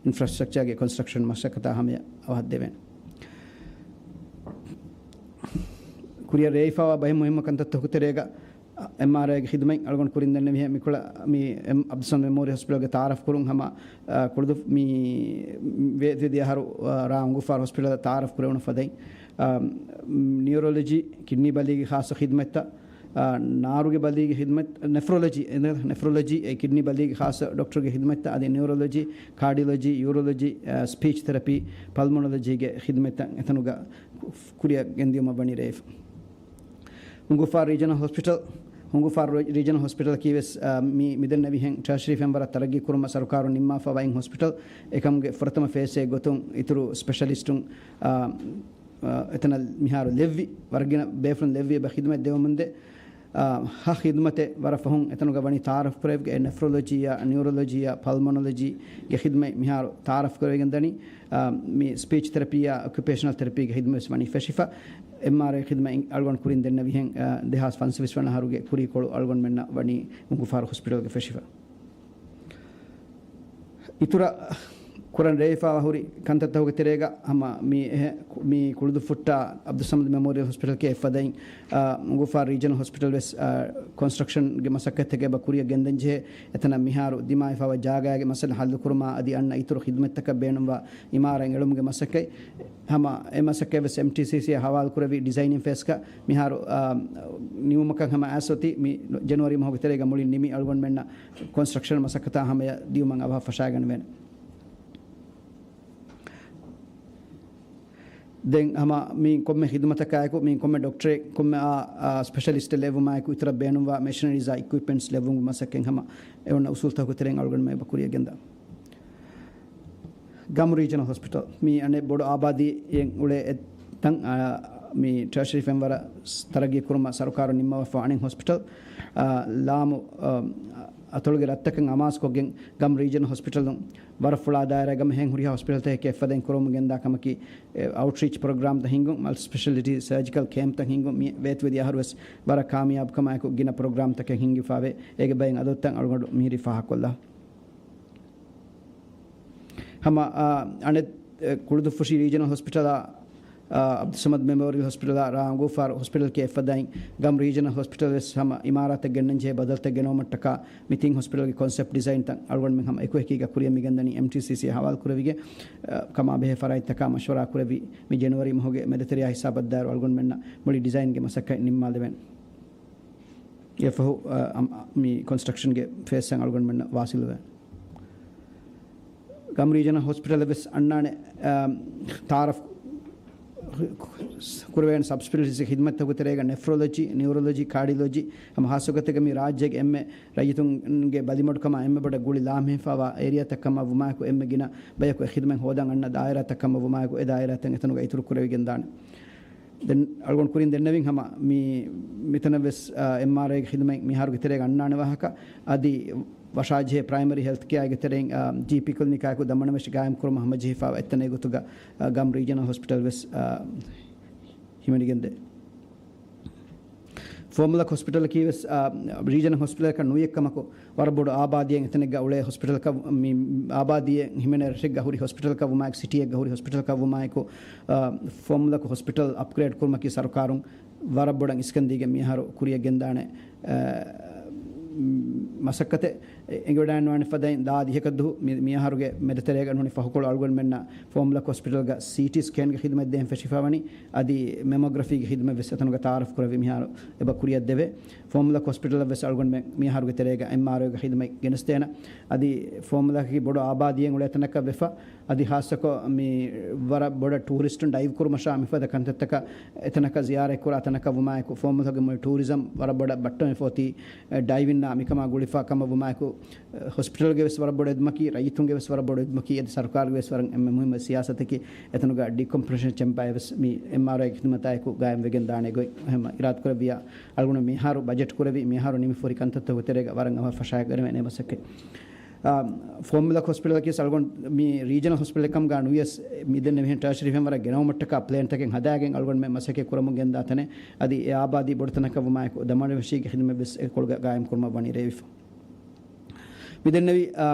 އިންފްރާސްޓްރަކްޗާގެ ކޮންސްޓްރަކްޝަން މަސައްކަތާ ހަމަޔަށް އަވަހަށް ދެވޭނެ. ކުރިއަށް ރޭވިފައިވާ ބައެއް މުހިއްމު ކަންތައްތަކުގެ ތެރޭގަ އެމްއާރްއައިގެ ޚިދުމަތް އަޅުގަނޑު ކުރިން ދެންނެވިހެން މިކޮޅަށް މި އެމް އަބްދުއްސަމަދު މެމޯރިއަލް ހޮސްޕިޓަލްގެ ތައާރަފް ކުރުން ހަމަ، އާ، ކުޅުދު-، މި ވޭތުވެދިޔަ އަހަރު، އާ، ރ. އުނގޫފާރު ހޮސްޕިޓަލަށް ތައާރަފް ކުރެވުނު ފަދައިން، އާ، ނިއުރޮލޮޖީ، ކިޑްނީ ބަލީގެ ޚާއްޞަ ޚިދުމަތްތައް، އާ، ނާރުގެ ބަލީގެ ޚިދުމަތް، ނެފްރޮލޮޖީ، ނެފްރޮލޮޖީ، އެ ކިޑްނީ ބަލީގެ ޚާއްޞަ ޑޮކްޓަރުގެ ޚިދުމަތްތައް، އަދި ނިއުރޮލޮޖީ، ކާޑިއޮލޮޖީ، ޔޫރޮލޮޖީ، އާ، ސްޕީޗް ތެރަޕީ، ޕަލްމޮނޮލޮޖީގެ ޚިދުމަތްތައް އެތަނުގަ ކުރިއަށް ގެންދިޔުމަށް ވަނީ ރޭވިފަ. ހުނގުފާރު ރީޖަނަލް ހޮސްޕިޓަލް، ހުނގުފާރު ރީ-، ރީޖަނަލް ހޮސްޕިޓަލަކީ ވެސް، އާ، މި، މިދެންނެވިހެން ޓާޝަރީ ފެންވަރަށް ތަރައްގީ ކުރުމަށް ސަރުކާރުން ނިންމާފަ ވައިން ހޮސްޕިޓަލް. އެކަމުގެ ފުރަތަމަ ފޭސްއެއް ގޮތުން އިތުރު ސްޕެޝަލިސްޓުން، އާ، އާ، އެތަނަށް މިހާރު ލެއްވި، ވަރަށްގިނަ ބޭފުޅުން ލެއްވި އެބަ ޚިދުމަތް ދެވެމުންދޭ. އާ، ހަ ޚިދުމަތެއް ވަރަށް ފަހުން އެތަނުގަ ވަނީ ތައާރަފް ކުރެވިގެ ނެފްރޮލޮޖީއާ، ނިއުރޮލޮޖީއާ، ޕަލްމޮނޮލޮޖީގެ ޚިދުމަތް މިހާރު ތައާރަފް ކުރެވިގެން ދަނީ. އާ، މި ސްޕީޗް ތެރަޕީއާ، އޮކިއުޕޭޝަނަލް ތެރަޕީގެ ޚިދުމަތް ވެސް ވަނީ ފެށިފަ. އެމްއާރްއައި ޚިދުމަތް އަޅުގަނޑު ކުރިން ދެންނެވިހެން، އާ، ދެހާސް ފަންސަވީސް ވަނަ އަހަރުގެ ކުރީކޮޅު އަޅުގަނޑުމެންނަށް ވަނީ ހުނގުފާރު ހޮސްޕިޓަލްގެ ފެށިފަ. އިތުރަށް ކުރަން ރޭވިފައި ހުރި ކަންތައްތަކުގެ ތެރޭގަ ހަމަ މި އެހެ-، މި ކުޅުދުއްފުއްޓާ އަބްދުއްސަމަދު މެމޯރިއަލް ހޮސްޕިޓަލްގެ އެއްފަދައިން، އާ، ހުނގުފާރު ރީޖަނަލް ހޮސްޕިޓަލް ވެސް، އާ، ކޮންސްޓްރަކްޝަންގެ މަސައްކަތްތަކެއް އެބަ ކުރިއަށް ގެންދަން ޖެހޭ. އެތަނަށް މިހާރު ދިމާވެފައިވާ ޖާގައިގެ މައްސަލަ ހައްލުކުރުމާ އަދި އަންނަ އިތުރު ޚިދުމަތްތަކަށް ބޭނުންވާ އިމާރާތް އެޅުމުގެ މަސައްކަތް ހަމަ އެ މަސައްކަތް ވެސް އެމްޓީސީސީއަށް ހަވާލު ކުރެވި ޑިޒައިނިން ފޭސްގަ މިހާރު، އާ، ނިމުމަކަށް ހަމަ އައިސް އޮތީ. މި ޖެނުއަރީ މަހުގެ ތެރޭގަ މުޅިން ނިމި އަޅުގަނޑުމެންނަށް ކޮންސްޓްރަކްޝަން މަސައްކަތާ ހަމަޔަށް ދިޔުމަށް އަވަހަށް ފަށާގަނެވޭނެ. ދެން ހަމަ މި ކޮންމެ ޚިދުމަތަކާއެކު، މި ކޮންމެ ޑޮކްޓަރެއް، ކޮންމެ އާ، އާ، ސްޕެޝަލިސްޓެއް ލެއްވުމާއެކު އިތުރަށް ބޭނުންވާ މެޝިނަރީޒާ އިކްއިޕްމަންޓްސް ލެއްވުމުގެ މަސައްކަތް ހަމަ އެ އޮންނަ އުސޫލްތަކުގެ ތެރެއިން އަޅުގަނޑުމެން އެބަ ކުރިއަށް ގެންދާ. ގަމު ރީޖަނަލް ހޮސްޕިޓަލް މި އަނެއް ބޮޑު އާބާދީއެއް އުޅޭ އެ ތަން، އާ، މި ޓާޝަރީ ފެންވަރަށް ތަރައްގީ ކުރުމަށް ސަރުކާރުން ނިންމަވާފަ އަނެއް ހޮސްޕިޓަލް، އާ، ލާމު، އާ، އަތޮޅުގެ ރަށްތަކަށް އަމާޒުކޮށްގެން ގަމް ރީޖަނަލް ހޮސްޕިޓަލުން ވަރަށް ފުޅާ ދާއިރާގަ މިހެން ހުރިހާ ހޮސްޕިޓަލްތަކެކޭ އެއްފަދައިން ކުރަމުން ގެންދާ ކަމަކީ، އެ، އައުޓްރީޗް ޕްރޮގްރާމްތައް ހިންގުން، މަލްޓި ސްޕެޝަލިޓީ ސަރޖިކަލް ކޭމްޕްތައް ހިންގުން މި ވޭތުވެދިޔަ އަހަރު ވެސް ވަރަށް ކާމިޔާބުކަމާއެކު ގިނަ ޕްރޮގްރާމްތަކެއް ހިންގިފައިވޭ. އޭގެ ބައިން އަދަދުތައް އަޅުގަނޑު މިހިރީ ފާހަގަކޮށްލާ. ހަމަ، އާ، އަނެއް، އެ، ކުޅުދުއްފުށި ރީޖަނަލް ހޮސްޕިޓަލާ އާ، އަބްދުއްސަމަދު މެމޯރިއަލް ހޮސްޕިޓަލާ ރ. އަނގޫފާރު ހޮސްޕިޓަލްގެ އެއްފަދައިން ގަމް ރީޖަނަލް ހޮސްޕިޓަލް ވެސް ހަމަ އިމާރާތެއް ގެންނަން ޖެހޭ ބަދަލުތައް ގެނައުމަށްޓަކާ މި ތިން ހޮސްޕިޓަލްގެ ކޮންސެޕްޓް ޑިޒައިންތައް އަޅުގަނޑުމެން ހަމަ އެކުއެކީގަ ކުރިއަށް މިގެންދަނީ އެމްޓީސީސީ ހަވާލު ކުރެވިގެން، އާ، ކަމާބެހޭ ފަރާތްތަކާ މަޝްވަރާ ކުރެވި މި ޖެނުއަރީ މަހުގެ މެދުތެރެޔާ ހިސާބަށްދާއިރު އަޅުގަނޑުމެންނަށް މުޅި ޑިޒައިންގެ މަސައްކަތް ނިންމާލެވޭނެ. އެފަހު، އަ، އަ، މި ކޮންސްޓްރަކްޝަންގެ ފޭސްއަށް އަޅުގަނޑުމެންނަށް ވާސިލުވޭ. ގަމް ރީޖަނަލް ހޮސްޕިޓަލަށް ވެސް އަންނާނެ، އަ، ތައާރަފް ކުރެވޭނެ ސަބްސްޕެޝަލިޓީސް ޚިދުމަތްތަކުގެ ތެރޭގަ ނެފްރޮލޮޖީ، ނިއުރޮލޮޖީ، ކާޑިއޮލޮޖީ ހަމަ ހާއްސަގޮތެއްގަ މި ރާއްޖޭގެ އެންމެ ރައްޔިތުންގެ ބަލިމަޑުކަމާ އެންމެ ބޮޑަށް ގުޅި ލާމެހިފާވާ އޭރިއާތައް ކަމަށް ވުމާއެކު އެންމެ ގިނަ ބަޔަކު އެ ޚިދުމަތް ހޯދަން އަންނަ ދާއިރާތައް ކަމަށް ވުމާއެކު އެ ދާއިރާތައް އެތަނުގަ އިތުރު ކުރެވިގެންދާނެ. ދެން އަޅުގަނޑު ކުރިން ދެންނެވިން ހަމަ މި މިތަނަށް ވެސް، އާ، އެމްއާރްއައިގެ ޚިދުމަތް މިހާރުގެ ތެރޭގަ އަންނާނެ ވާހަކަ އަދި ވަށާޖެހޭ ޕްރައިމަރީ ހެލްތް ކެއާގެ ތެރެއިން، އާ، ޖީޕީ ކްލިނިކާއެކު ދަމަނަވެށި ގާއިމް ކުރުމަށް ހަމަޖެހިފާވާ އެތަނެއް ގޮތުގަ، އާ، ގަމް ރީޖަނަލް ހޮސްޕިޓަލް ވެސް، އާ، ހިމެނިގެންދޭ. ފުވައްމުލަކު ހޮސްޕިޓަލަކީ ވެސް، އާ، ރީޖަނަލް ހޮސްޕިޓަލަކަށް ނުވި އެއްކަމަކު، ވަރަށް ބޮޑު އާބާދީއެއް އެތަނެއްގަ އުޅޭ ހޮސްޕިޓަލަކަށް، މި އާބާދީއެއް ހިމެނޭ ރަށެއްގަ ހުރި ހޮސްޕިޓަލަކަށް ވުމާއެކު، ސިޓީއެއްގަ ހުރި ހޮސްޕިޓަލަކަށް ވުމާއެކު، އާ، ފުވައްމުލަކު ހޮސްޕިޓަލް އަޕްގްރޭޑް ކުރުމަކީ ސަރުކާރުން ވަރަށް ބޮޑަށް އިސްކަންދީގެން މިހާރު ކުރިއަށް ގެންދާނެ، އާ، މަސައްކަތެއް އެނގިވަޑައިންވާނެ ފަދައިން ދާ ދިހަކަށް ދުހު މި، މިއަހަރުގެ މެދުތެރޭގަ ނޫނީ ފަހުކޮޅު އަޅުގަނޑުމެންނަށް ފުވައްމުލަކު ހޮސްޕިޓަލްގަ ސީޓީ ސްކޭންގެ ޚިދުމަތް ދޭން ފެށިފަވަނީ. އަދި މެމޮގްރަފީގެ ޚިދުމަތް ވެސް އެތަނުގަ ތައާރަފް ކުރެވި މިހާރު އެބަ ކުރިއަށް ދެވޭ. ފުވައްމުލަކު ހޮސްޕިޓަލަށް ވެސް އަޅުގަނޑުމެން މިއަހަރުގެ ތެރޭގަ އެމްއާރްއައިގެ ޚިދުމަތް ގެނެސްދޭނަ. އަދި ފުވައްމުލަކީ ބޮޑު އާބާދީއެއް އުޅޭ ތަނަކަށް ވެފަ. އަދި ހާއްސަކޮށް މި ވަރަށް ބޮޑަށް ޓޫރިސްޓުން ޑައިވް ކުރުމަށާ މިފަދަ ކަންތައްތަކަށް އެތަނަކަށް ޒިޔާރަތް ކުރާ ތަނަކަށް ވުމާއެކު، ފުވައްމުލަކުގެ މުޅި ޓޫރިޒަމް ވަރަށް ބޮޑަށް ބައްޓަމެފޯތީ، އެ، ޑައިވިންއާ މިކަމާ ގުޅިފާ ކަމަށް ވުމާއެކު، އެ، ހޮސްޕިޓަލްގެ ވެސް ވަރަށް ބޮޑު އެދުމަކީ، ރައްޔިތުންގެ ވެސް ވަރަށް ބޮޑު އެދުމަކީ، އަދި ސަރުކާރުގެ ވެސް ވަރަށް އެންމެ މުހިއްމު ސިޔާސަތަކީ، އެތަނުގަ ޑިކޮމްޕްރެޝަން ޗެމްބާއެއް ވެސް މި އެމްއާރްއައިގެ ޚިދުމަތާއެކު ގާއިމް ވެގެން ދާނެ ގޮތް ހަމަ އިރާދަ ކުރެއްވިޔާ، އަޅުގަނޑު މިހާރު ބަޖެޓް ކުރެވި، މިހާރު ނިމިފަހުރި ކަންތައްތަކުގެ ތެރޭގަ ވަރަށް އަވަހަށް ފަށާގަނެވޭނެ މަސައްކަތް. އާ، ފުވައްމުލަކު ހޮސްޕިޓަލަކީ ވެސް އަޅުގަނޑު މި ރީޖަނަލް ހޮސްޕިޓަލެއް ކަމުގަ ނުވިޔަސް، މިދެންނެވިހެން ޓަރޝަރީ ފެންވަރަށް ގެނައުމަށްޓަކާ ޕްލޭންތަކެއް ހަދާގެން އަޅުގަނޑުމެން މަސައްކަތް ކުރަމުން ގެންދާ ތަނެއް. އަދި އެ އާބާދީ ބޮޑު ތަނަކަށް ވުމާއެކު، ދަމަނަވެށީގެ ޚިދުމަތް ވެސް އެކޮޅުގަ ގާއިމް ކުރުމަށް ވަނީ ރޭވިފަ. މިދެންނެވި، އާ،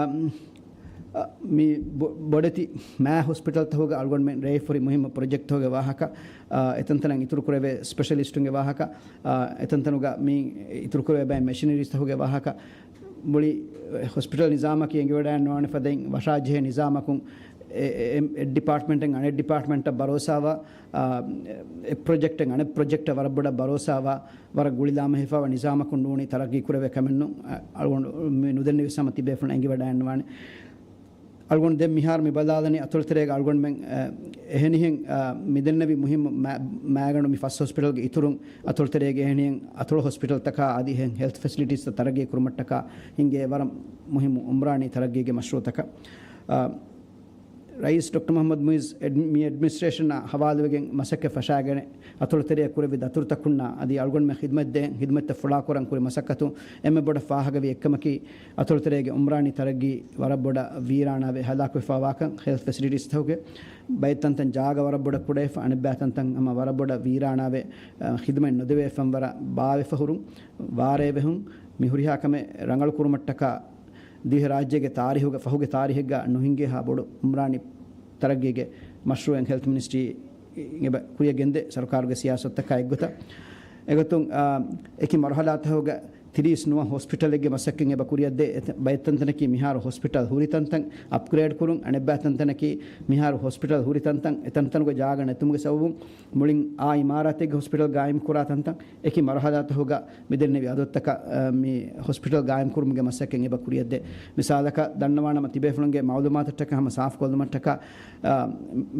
އާ، މި ބޮ-، ބޮޑެތި މާ ހޮސްޕިޓަލްތަކުގަ އަޅުގަނޑުމެން ރޭވިފަހުރި މުހިއްމު ޕްރޮޖެކްޓްތަކުގެ ވާހަކަ، އާ، އެތަންތަނަށް އިތުރު ކުރެވޭ ސްޕެޝަލިސްޓުންގެ ވާހަކަ، އާ، އެތަންތަނުގަ މި އިތުރު ކުރެވޭ ބައެއް މެޝިނަރީސްތަކުގެ ވާހަކަ، މުޅި ހޮސްޕިޓަލް ނިޒާމަކީ އެނގިވަޑައިންނަވާނެ ފަދައިން ވަށާޖެހޭ ނިޒާމަކުން، އެ، އެ، އެ، އެއް ޑިޕާޓްމަންޓެއް އަނެއް ޑިޕާޓްމަންޓަށް ބަރޯސާވާ، އާ، އެއް ޕްރޮޖެކްޓެއް އަނެއް ޕްރޮޖެކްޓަށް ވަރަށް ބޮޑަށް ބަރޯސާވާ، ވަރަށް ގުޅިލާމެހިފާވާ ނިޒާމަކުން ނޫނީ ތަރައްގީ ކުރެވޭ ކަމެއް ނޫން. އަ، އަޅުގަނޑު މި ނުދެންނެވި ހަމަ ތިބޭފުޅުން އެނގިވަޑައިންނަވާނެ. އަޅުގަނޑު ދެން މިހާރު މި ބަލާލަނީ އަތޮޅުތެރޭގަ އަޅުގަނޑުމެން، އަ، އެހެނިހެން، އަ، މިދެންނެވި މުހިއްމު މައި-، މައިގަނޑު މި ފަސް ހޮސްޕިޓަލްގެ އިތުރުން އަތޮޅުތެރޭގެ އެހެނިހެން އަތޮޅު ހޮސްޕިޓަލްތަކާ އަދި އެހެން ހެލްތް ފެސިލިޓީސްތައް ތަރައްގީ ކުރުމަށްޓަކާ ހިންގޭ ވަރަށް މުހިއްމު އުމްރާނީ ތަރައްގީގެ މަޝްރޫއުތަކަށް. އަ، ރައީސް ޑޮކްޓަރ މުޙައްމަދު މުޢިއްޒު އެޑް-، މި އެޑްމިނިސްޓްރޭޝަނާ ހަވާލުވެގެން މަސައްކަތް ފަށާގެން އަތޮޅުތެރެއަށް ކުރެއްވި ދަތުރުތަކުންނާ އަދި އަޅުގަނޑުމެން ޚިދުމަތްދޭން ޚިދުމަތްތައް ފުޅާކުރަން ކުރި މަސައްކަތުން އެންމެ ބޮޑަށް ފާހަގަވި އެއްކަމަކީ، އަތޮޅުތެރޭގެ އުމްރާނީ ތަރައްގީ ވަރަށް ބޮޑަށް ވީރާނާވެ ހަލާކުވެފާވާކަން. ހެލްތް ފެސިލިޓީސްތަކުގެ ބައެއް ތަންތަން ޖާގަ ވަރަށް ބޮޑަށް ކުޑަވެފަ، އަނެއްބައި ތަންތަން ހަމަ ވަރަށް ބޮޑަށް ވީރާނާވެ، އަ، ޚިދުމަތް ނުދެވޭ ފަންވަރަށް ބާވެފަ ހުރުން، ވާރޭވެހުން، މި ހުރިހާ ކަމެއް ރަނގަޅު ކުރުމަށްޓަކާ ދިވެހި ރާއްޖޭގެ ތާރީހުގެ ފަހުގެ ތާރީހެއްގަ ނުހިނގޭހާ ބޮޑު އުމްރާނީ ތަރައްގީގެ މަޝްރޫއެއް ހެލްތް މިނިސްޓްރީ އެބަ ކުރިއަށް ގެންދޭ ސަރުކާރުގެ ސިޔާސަތުތަކާ އެއްގޮތަށް. އެގޮތުން، އާ، އެކި މަރުހަލާތަކުގަ ތިރީސް ނުވަ ހޮސްޕިޓަލެއްގެ މަސައްކަތް އެބަ ކުރިއަށްދޭ. އެތަ-، ބައެއް ތަންތަނަކީ މިހާރު ހޮސްޕިޓަލް ހުރި ތަންތަން އަޕްގްރޭޑް ކުރުން، އަނެއްބައި ތަންތަނަކީ މިހާރު ހޮސްޕިޓަލް ހުރި ތަންތަން އެތަންތަނުގެ ޖާގަ ނެތުމުގެ ސަބަބުން މުޅިން އާ އިމާރާތެއްގެ ހޮސްޕިޓަލް ގާއިމް ކުރާ ތަންތަން އެކި މަރުހަލާތަކުގަ މިދެންނެވި އަދަދުތަކަށް، އަ، މި ހޮސްޕިޓަލް ގާއިމް ކުރުމުގެ މަސައްކަތް އެބަ ކުރިއަށްދޭ. މިސާލަކަށް ދަންނަވާނަމަ ތިބޭފުޅުންގެ މައުލޫމާތަށްޓަކާ ހަމަ ސާފުކޮށްލުމަށްޓަކާ، އަ،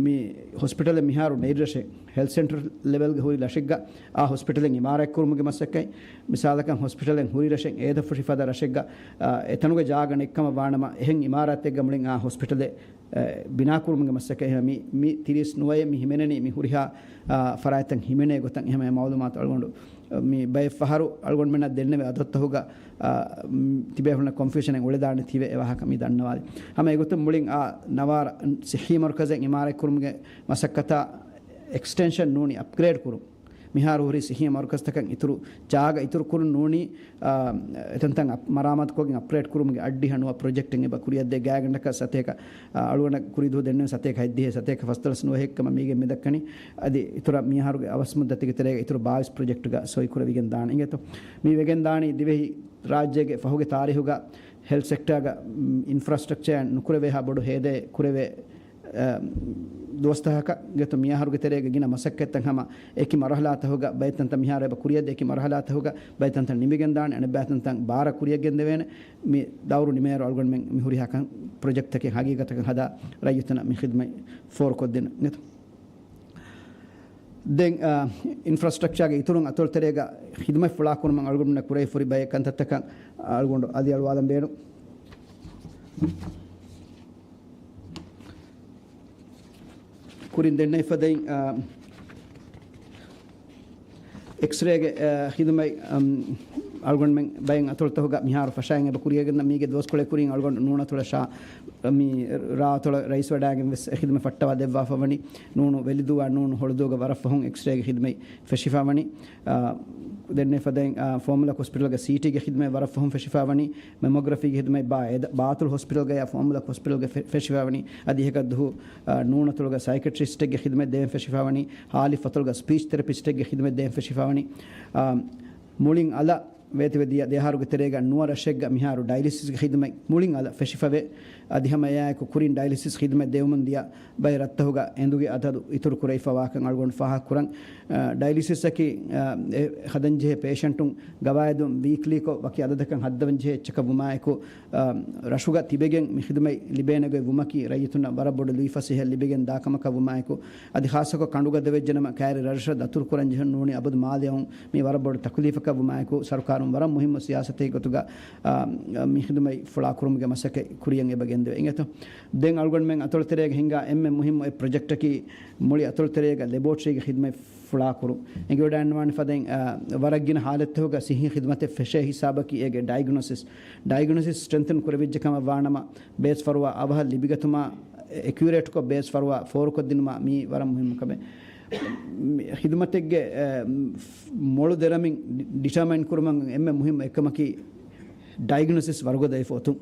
މި ހޮސްޕިޓަލެއް މިހާރު ނެތް ރަށެއް ހެލްތް ސެންޓަރ ލެވެލްގެ ހުރި ރަށެއްގަ އާ ހޮސްޕިޓަލެއް އިމާރާތް ކުރުމުގެ މަސައްކަތް، މިސާލަކަށް ހޮސްޕިޓަލެއް ހުރި ރަށެއް އޭދަފުށި ފަދަ ރަށެއްގަ، އަ، އެތަނުގެ ޖާގަ ނެތްކަމަށް ވާނަމަ އެހެން އިމާރާތެއްގަ މުޅިން އާ ހޮސްޕިޓަލެއް އެ، ބިނާކުރުމުގެ މަސައްކަތް ހަމަ މި، މި ތިރީސް ނުވައެއް މި ހިމެނެނީ މި ހުރިހާ، އާ، ފަރާތްތައް ހިމެނޭ ގޮތަށް. އެހެން މައުލޫމާތު އަޅުގަނޑު، މި ބައެއް ފަހަރު އަޅުގަނޑުމެންނަށް ދެންނެވި އަދަދުތަކުގަ، އާ، މް، ތިބޭފުޅުންނަށް ކޮންފިއުޝަނެއް އުޅެދާނެ ތިބެ އެ ވާހަކަ މި ދަންނަވާލި. ހަމަ އެގޮތުން މުޅިން އާ ނަވާރަ ސިއްހީ މަރުކަޒެއް އިމާރާތް ކުރުމުގެ މަސައްކަތާ އެކްސްޓެންޝަން ނޫނީ އަޕްގްރޭޑް ކުރުން. މިހާރު ހުރި ސިއްހީ މަރުކަޒުތަކަށް އިތުރު ޖާގަ އިތުރު ކުރުން ނޫނީ، އާ، އެތަންތަން އަޕް-، މަރާމާތުކޮށްގެން އަޕްގްރޭޑް ކުރުމުގެ އައްޑިހަ ނުވަ ޕްރޮޖެކްޓެއް އެބަ ކުރިއަށްދޭ. ގާތްގަނޑަކަށް ސަތޭކަ، އާ، އަޅުގަނޑަށް ކުރީ ދުވަހު ދެންނެވި ސަތޭކަ ހަތްދިހަ، ސަތޭކަ ފަސްދޮޅަސް ނުވަހެއް ކަމަށް މީގެން މިދައްކަނީ. އަދި އިތުރަށް މިއަހަރުގެ އަވަސް މުއްދަތުގެ ތެރޭގަ އިތުރު ބާވީސް ޕްރޮޖެކްޓުގަ ސޮއި ކުރެވިގެން ދާނެ އިނގޭތޯ. މި ވެގެން ދާނީ ދިވެހި ރާއްޖޭގެ ފަހުގެ ތާރީހުގަ ހެލްތް ސެކްޓާގަ، މް، އިންފްރާސްޓްރަކްޗަރ ނުކުރެވޭހާ ބޮޑު ހޭދައެއް ކުރެވޭ، އަ، ދުވަސްތަކަކަށް ގެތު މިއަހަރުގެ ތެރޭގަ ގިނަ މަސައްކަތްތައް ހަމަ އެކި މަރުހަލާތަހުގަ ބައެއް ތަންތަން މިހާރު އެބަ ކުރިއަށްދޭ އެކި މަރުހަލާތަހުގަ ބައެއް ތަންތަން ނިމިގެން ދާނެ، އަނެއް ބައި ތަންތަން ބާރަށް ކުރިއަށް ގެންދެވޭނެ. މި ދައުރު ނިމޭއިރު އަޅުގަނޑުމެން މި ހުރިހާ ކަން ޕްރޮޖެކްޓްތަކެއް ހަގީގަތަކަށް ހަދާ ރައްޔިތުންނަށް މި ޚިދުމަތް ފޯރުކޮށްދިނުން. ދެން، އާ، އިންފްރާސްޓްރަކްޗާގެ އިތުރުން އަތޮޅުތެރޭގަ ޚިދުމަތް ފުޅާކުރުމަށް އަޅުގަނޑުމެންނަށް ކުރެވިފަ ހުރި ބައެއް ކަންތައްތަކަށް އަޅުގަނޑު އަލިއަޅުވާލަން ބޭނުން. ކުރިން ދެންނެވިފަދައިން، އާ، އެކްސްރޭގެ، އާ، ޚިދުމަތް، އަމް، އަޅުގަނޑުމެން ބައެއް އަތޮޅުތަކުގަ މިހާރު ފަށައިގެން އެބަ ކުރިއަށް ގެންދަން. މީގެ ދުވަސްކޮޅެއް ކުރިން އަޅުގަނޑު ނޫނަތޮޅަށާ، މި ރާއަތޮޅަށް ރައީސް ވަޑައިގެން ވެސް އެ ޚިދުމަތް ފައްޓަވާ ދެއްވާފަ ވަނީ. ނޫނު ވެލިދޫއާ ނޫނު ހޮޅުދޫގަ ވަރަށް ފަހުން އެކްސްރޭގެ ޚިދުމަތް ފެށިފަ ވަނީ. އާ، ދެންނެވިފަދައިން، އާ، ފޯމުލަކު ހޮސްޕިޓަލްގެ ސީޓީގެ ޚިދުމަތް ވަރަށް ފަހުން ފެށިފަ ވަނީ. މެމޮގްރަފީގެ ޚިދުމަތް ބާ އެދ-، ބާތުލް ހޮސްޕިޓަލްގަޔާ ފޯމުލަކު ހޮސްޕިޓަލްގަ ފެ-، ފެށިފަ ވަނީ. އަދި އެކަށް ދުހު، އާ، ނޫނަތޮޅުގަ ސައިކެޓްރިސްޓެއްގެ ޚިދުމަތް ދެވެން ފެށިފަ ވަނީ. ހާލި ފަތޮޅުގަ ސްޕީޗް ތެރަޕިސްޓެއްގެ ޚިދުމަތް ދެވެން ފެށިފަ ވަނީ. އާ، މުޅިން އަލަށް ވޭތުވެ ދިޔަ ދެ އަހަރުގެ ތެރޭގަ ނުވަ ރަށެއްގަ މިހާރު ޑައިލިސިސްގެ ޚިދުމަތް މުޅިން އަލަށް ފެށިފަވޭ. އަދި ހަމަ އެއާއެކު ކުރިން ޑައިލިސިސް ޚިދުމަތް ދެވުމުން ދިޔަ ބައެއް ރަށްތަކުގަ އެނދުގެ އަދަދު އިތުރު ކުރެވިފަވާކަން އަޅުގަނޑު ފާހަގަކުރަން. އަ، ޑައިލިސިސްއަކީ، އަ، އެ ހަދަންޖެހޭ ޕޭޝަންޓުން ގަވާއިދުން ވީކްލީކޮށް ވަކި އަދަދަކަށް ހައްދަވަންޖެހޭ އެއްޗަކަށް ވުމާއެކު، އަ، ރަށުގަ ތިބެގެން މި ޚިދުމަތް ލިބޭނެގޮތް ވުމަކީ ރައްޔިތުންނަށް ވަރަށް ބޮޑު ލުއިފަސޭހަ ލިބިގެން ދާ ކަމަކަށް ވުމާއެކު، އަދި ޚާއްޞަކޮށް ކަނޑުގަދަ ވެއްޖެނަމަ ކައިރި ރަށްރަށަށް ދަތުރު ކުރަން ޖެހުން ނޫނީ އަބަދު މާލެއައުން މީ ވަރަށް ބޮޑު ތަކުލީފަކަށް ވުމާއެކު، ސަރުކާރުން ވަރަށް މުހިއްމު ސިޔާސަތެއް ގޮތުގަ، އާ، މި ޚިދުމަތް ފުޅާކުރުމުގެ މަސައްކަތް ކުރިޔަށް އެބަ ގެންދެވޭ އިނގޭތޯ. ދެން އަޅުގަނޑުމެން އަތޮޅުތެރޭގަ ހިނގާ އެންމެ މުހިއްމު އެއް ޕްރޮޖެކްޓަކީ މުޅި އަތޮޅުތެރޭގަ ލެބޯޓްރީގެ ޚިދުމަތް ފުޅާކުރުން. އެނގިވަޑައިގަންނަވާނެ ފަދައިން، އާ، ވަރަށް ގިނަ ހާލަތްތަކުގަ ސިއްހީ ޚިދުމަތެއް ފެށޭ ހިސާބަކީ އޭގެ ޑައިގްނޯސިސް. ޑައިގްނޯސިސް ސްޓްރެންތަން ކުރެވިއްޖެ ކަމަށް ވާނަމަ، ބޭސް ފަރުވާ އަވަހަށް ލިބިގަތުމާ، އެކިއުރޭޓްކޮށް ބޭސް ފަރުވާ ފޯރުކޮށްދިނުމާ މީ ވަރަށް މުހިއްމު ކަމެއް. މި ޚިދުމަތެއްގެ، އެ، މޮޅު ދެރަމިން ޑި-، ޑިޓާމައިން ކުރުމަށް އެންމެ މުހިއްމު އެއްކަމަކީ ޑައިގްނޯސިސް ވަރުގަދަ އޮތުން.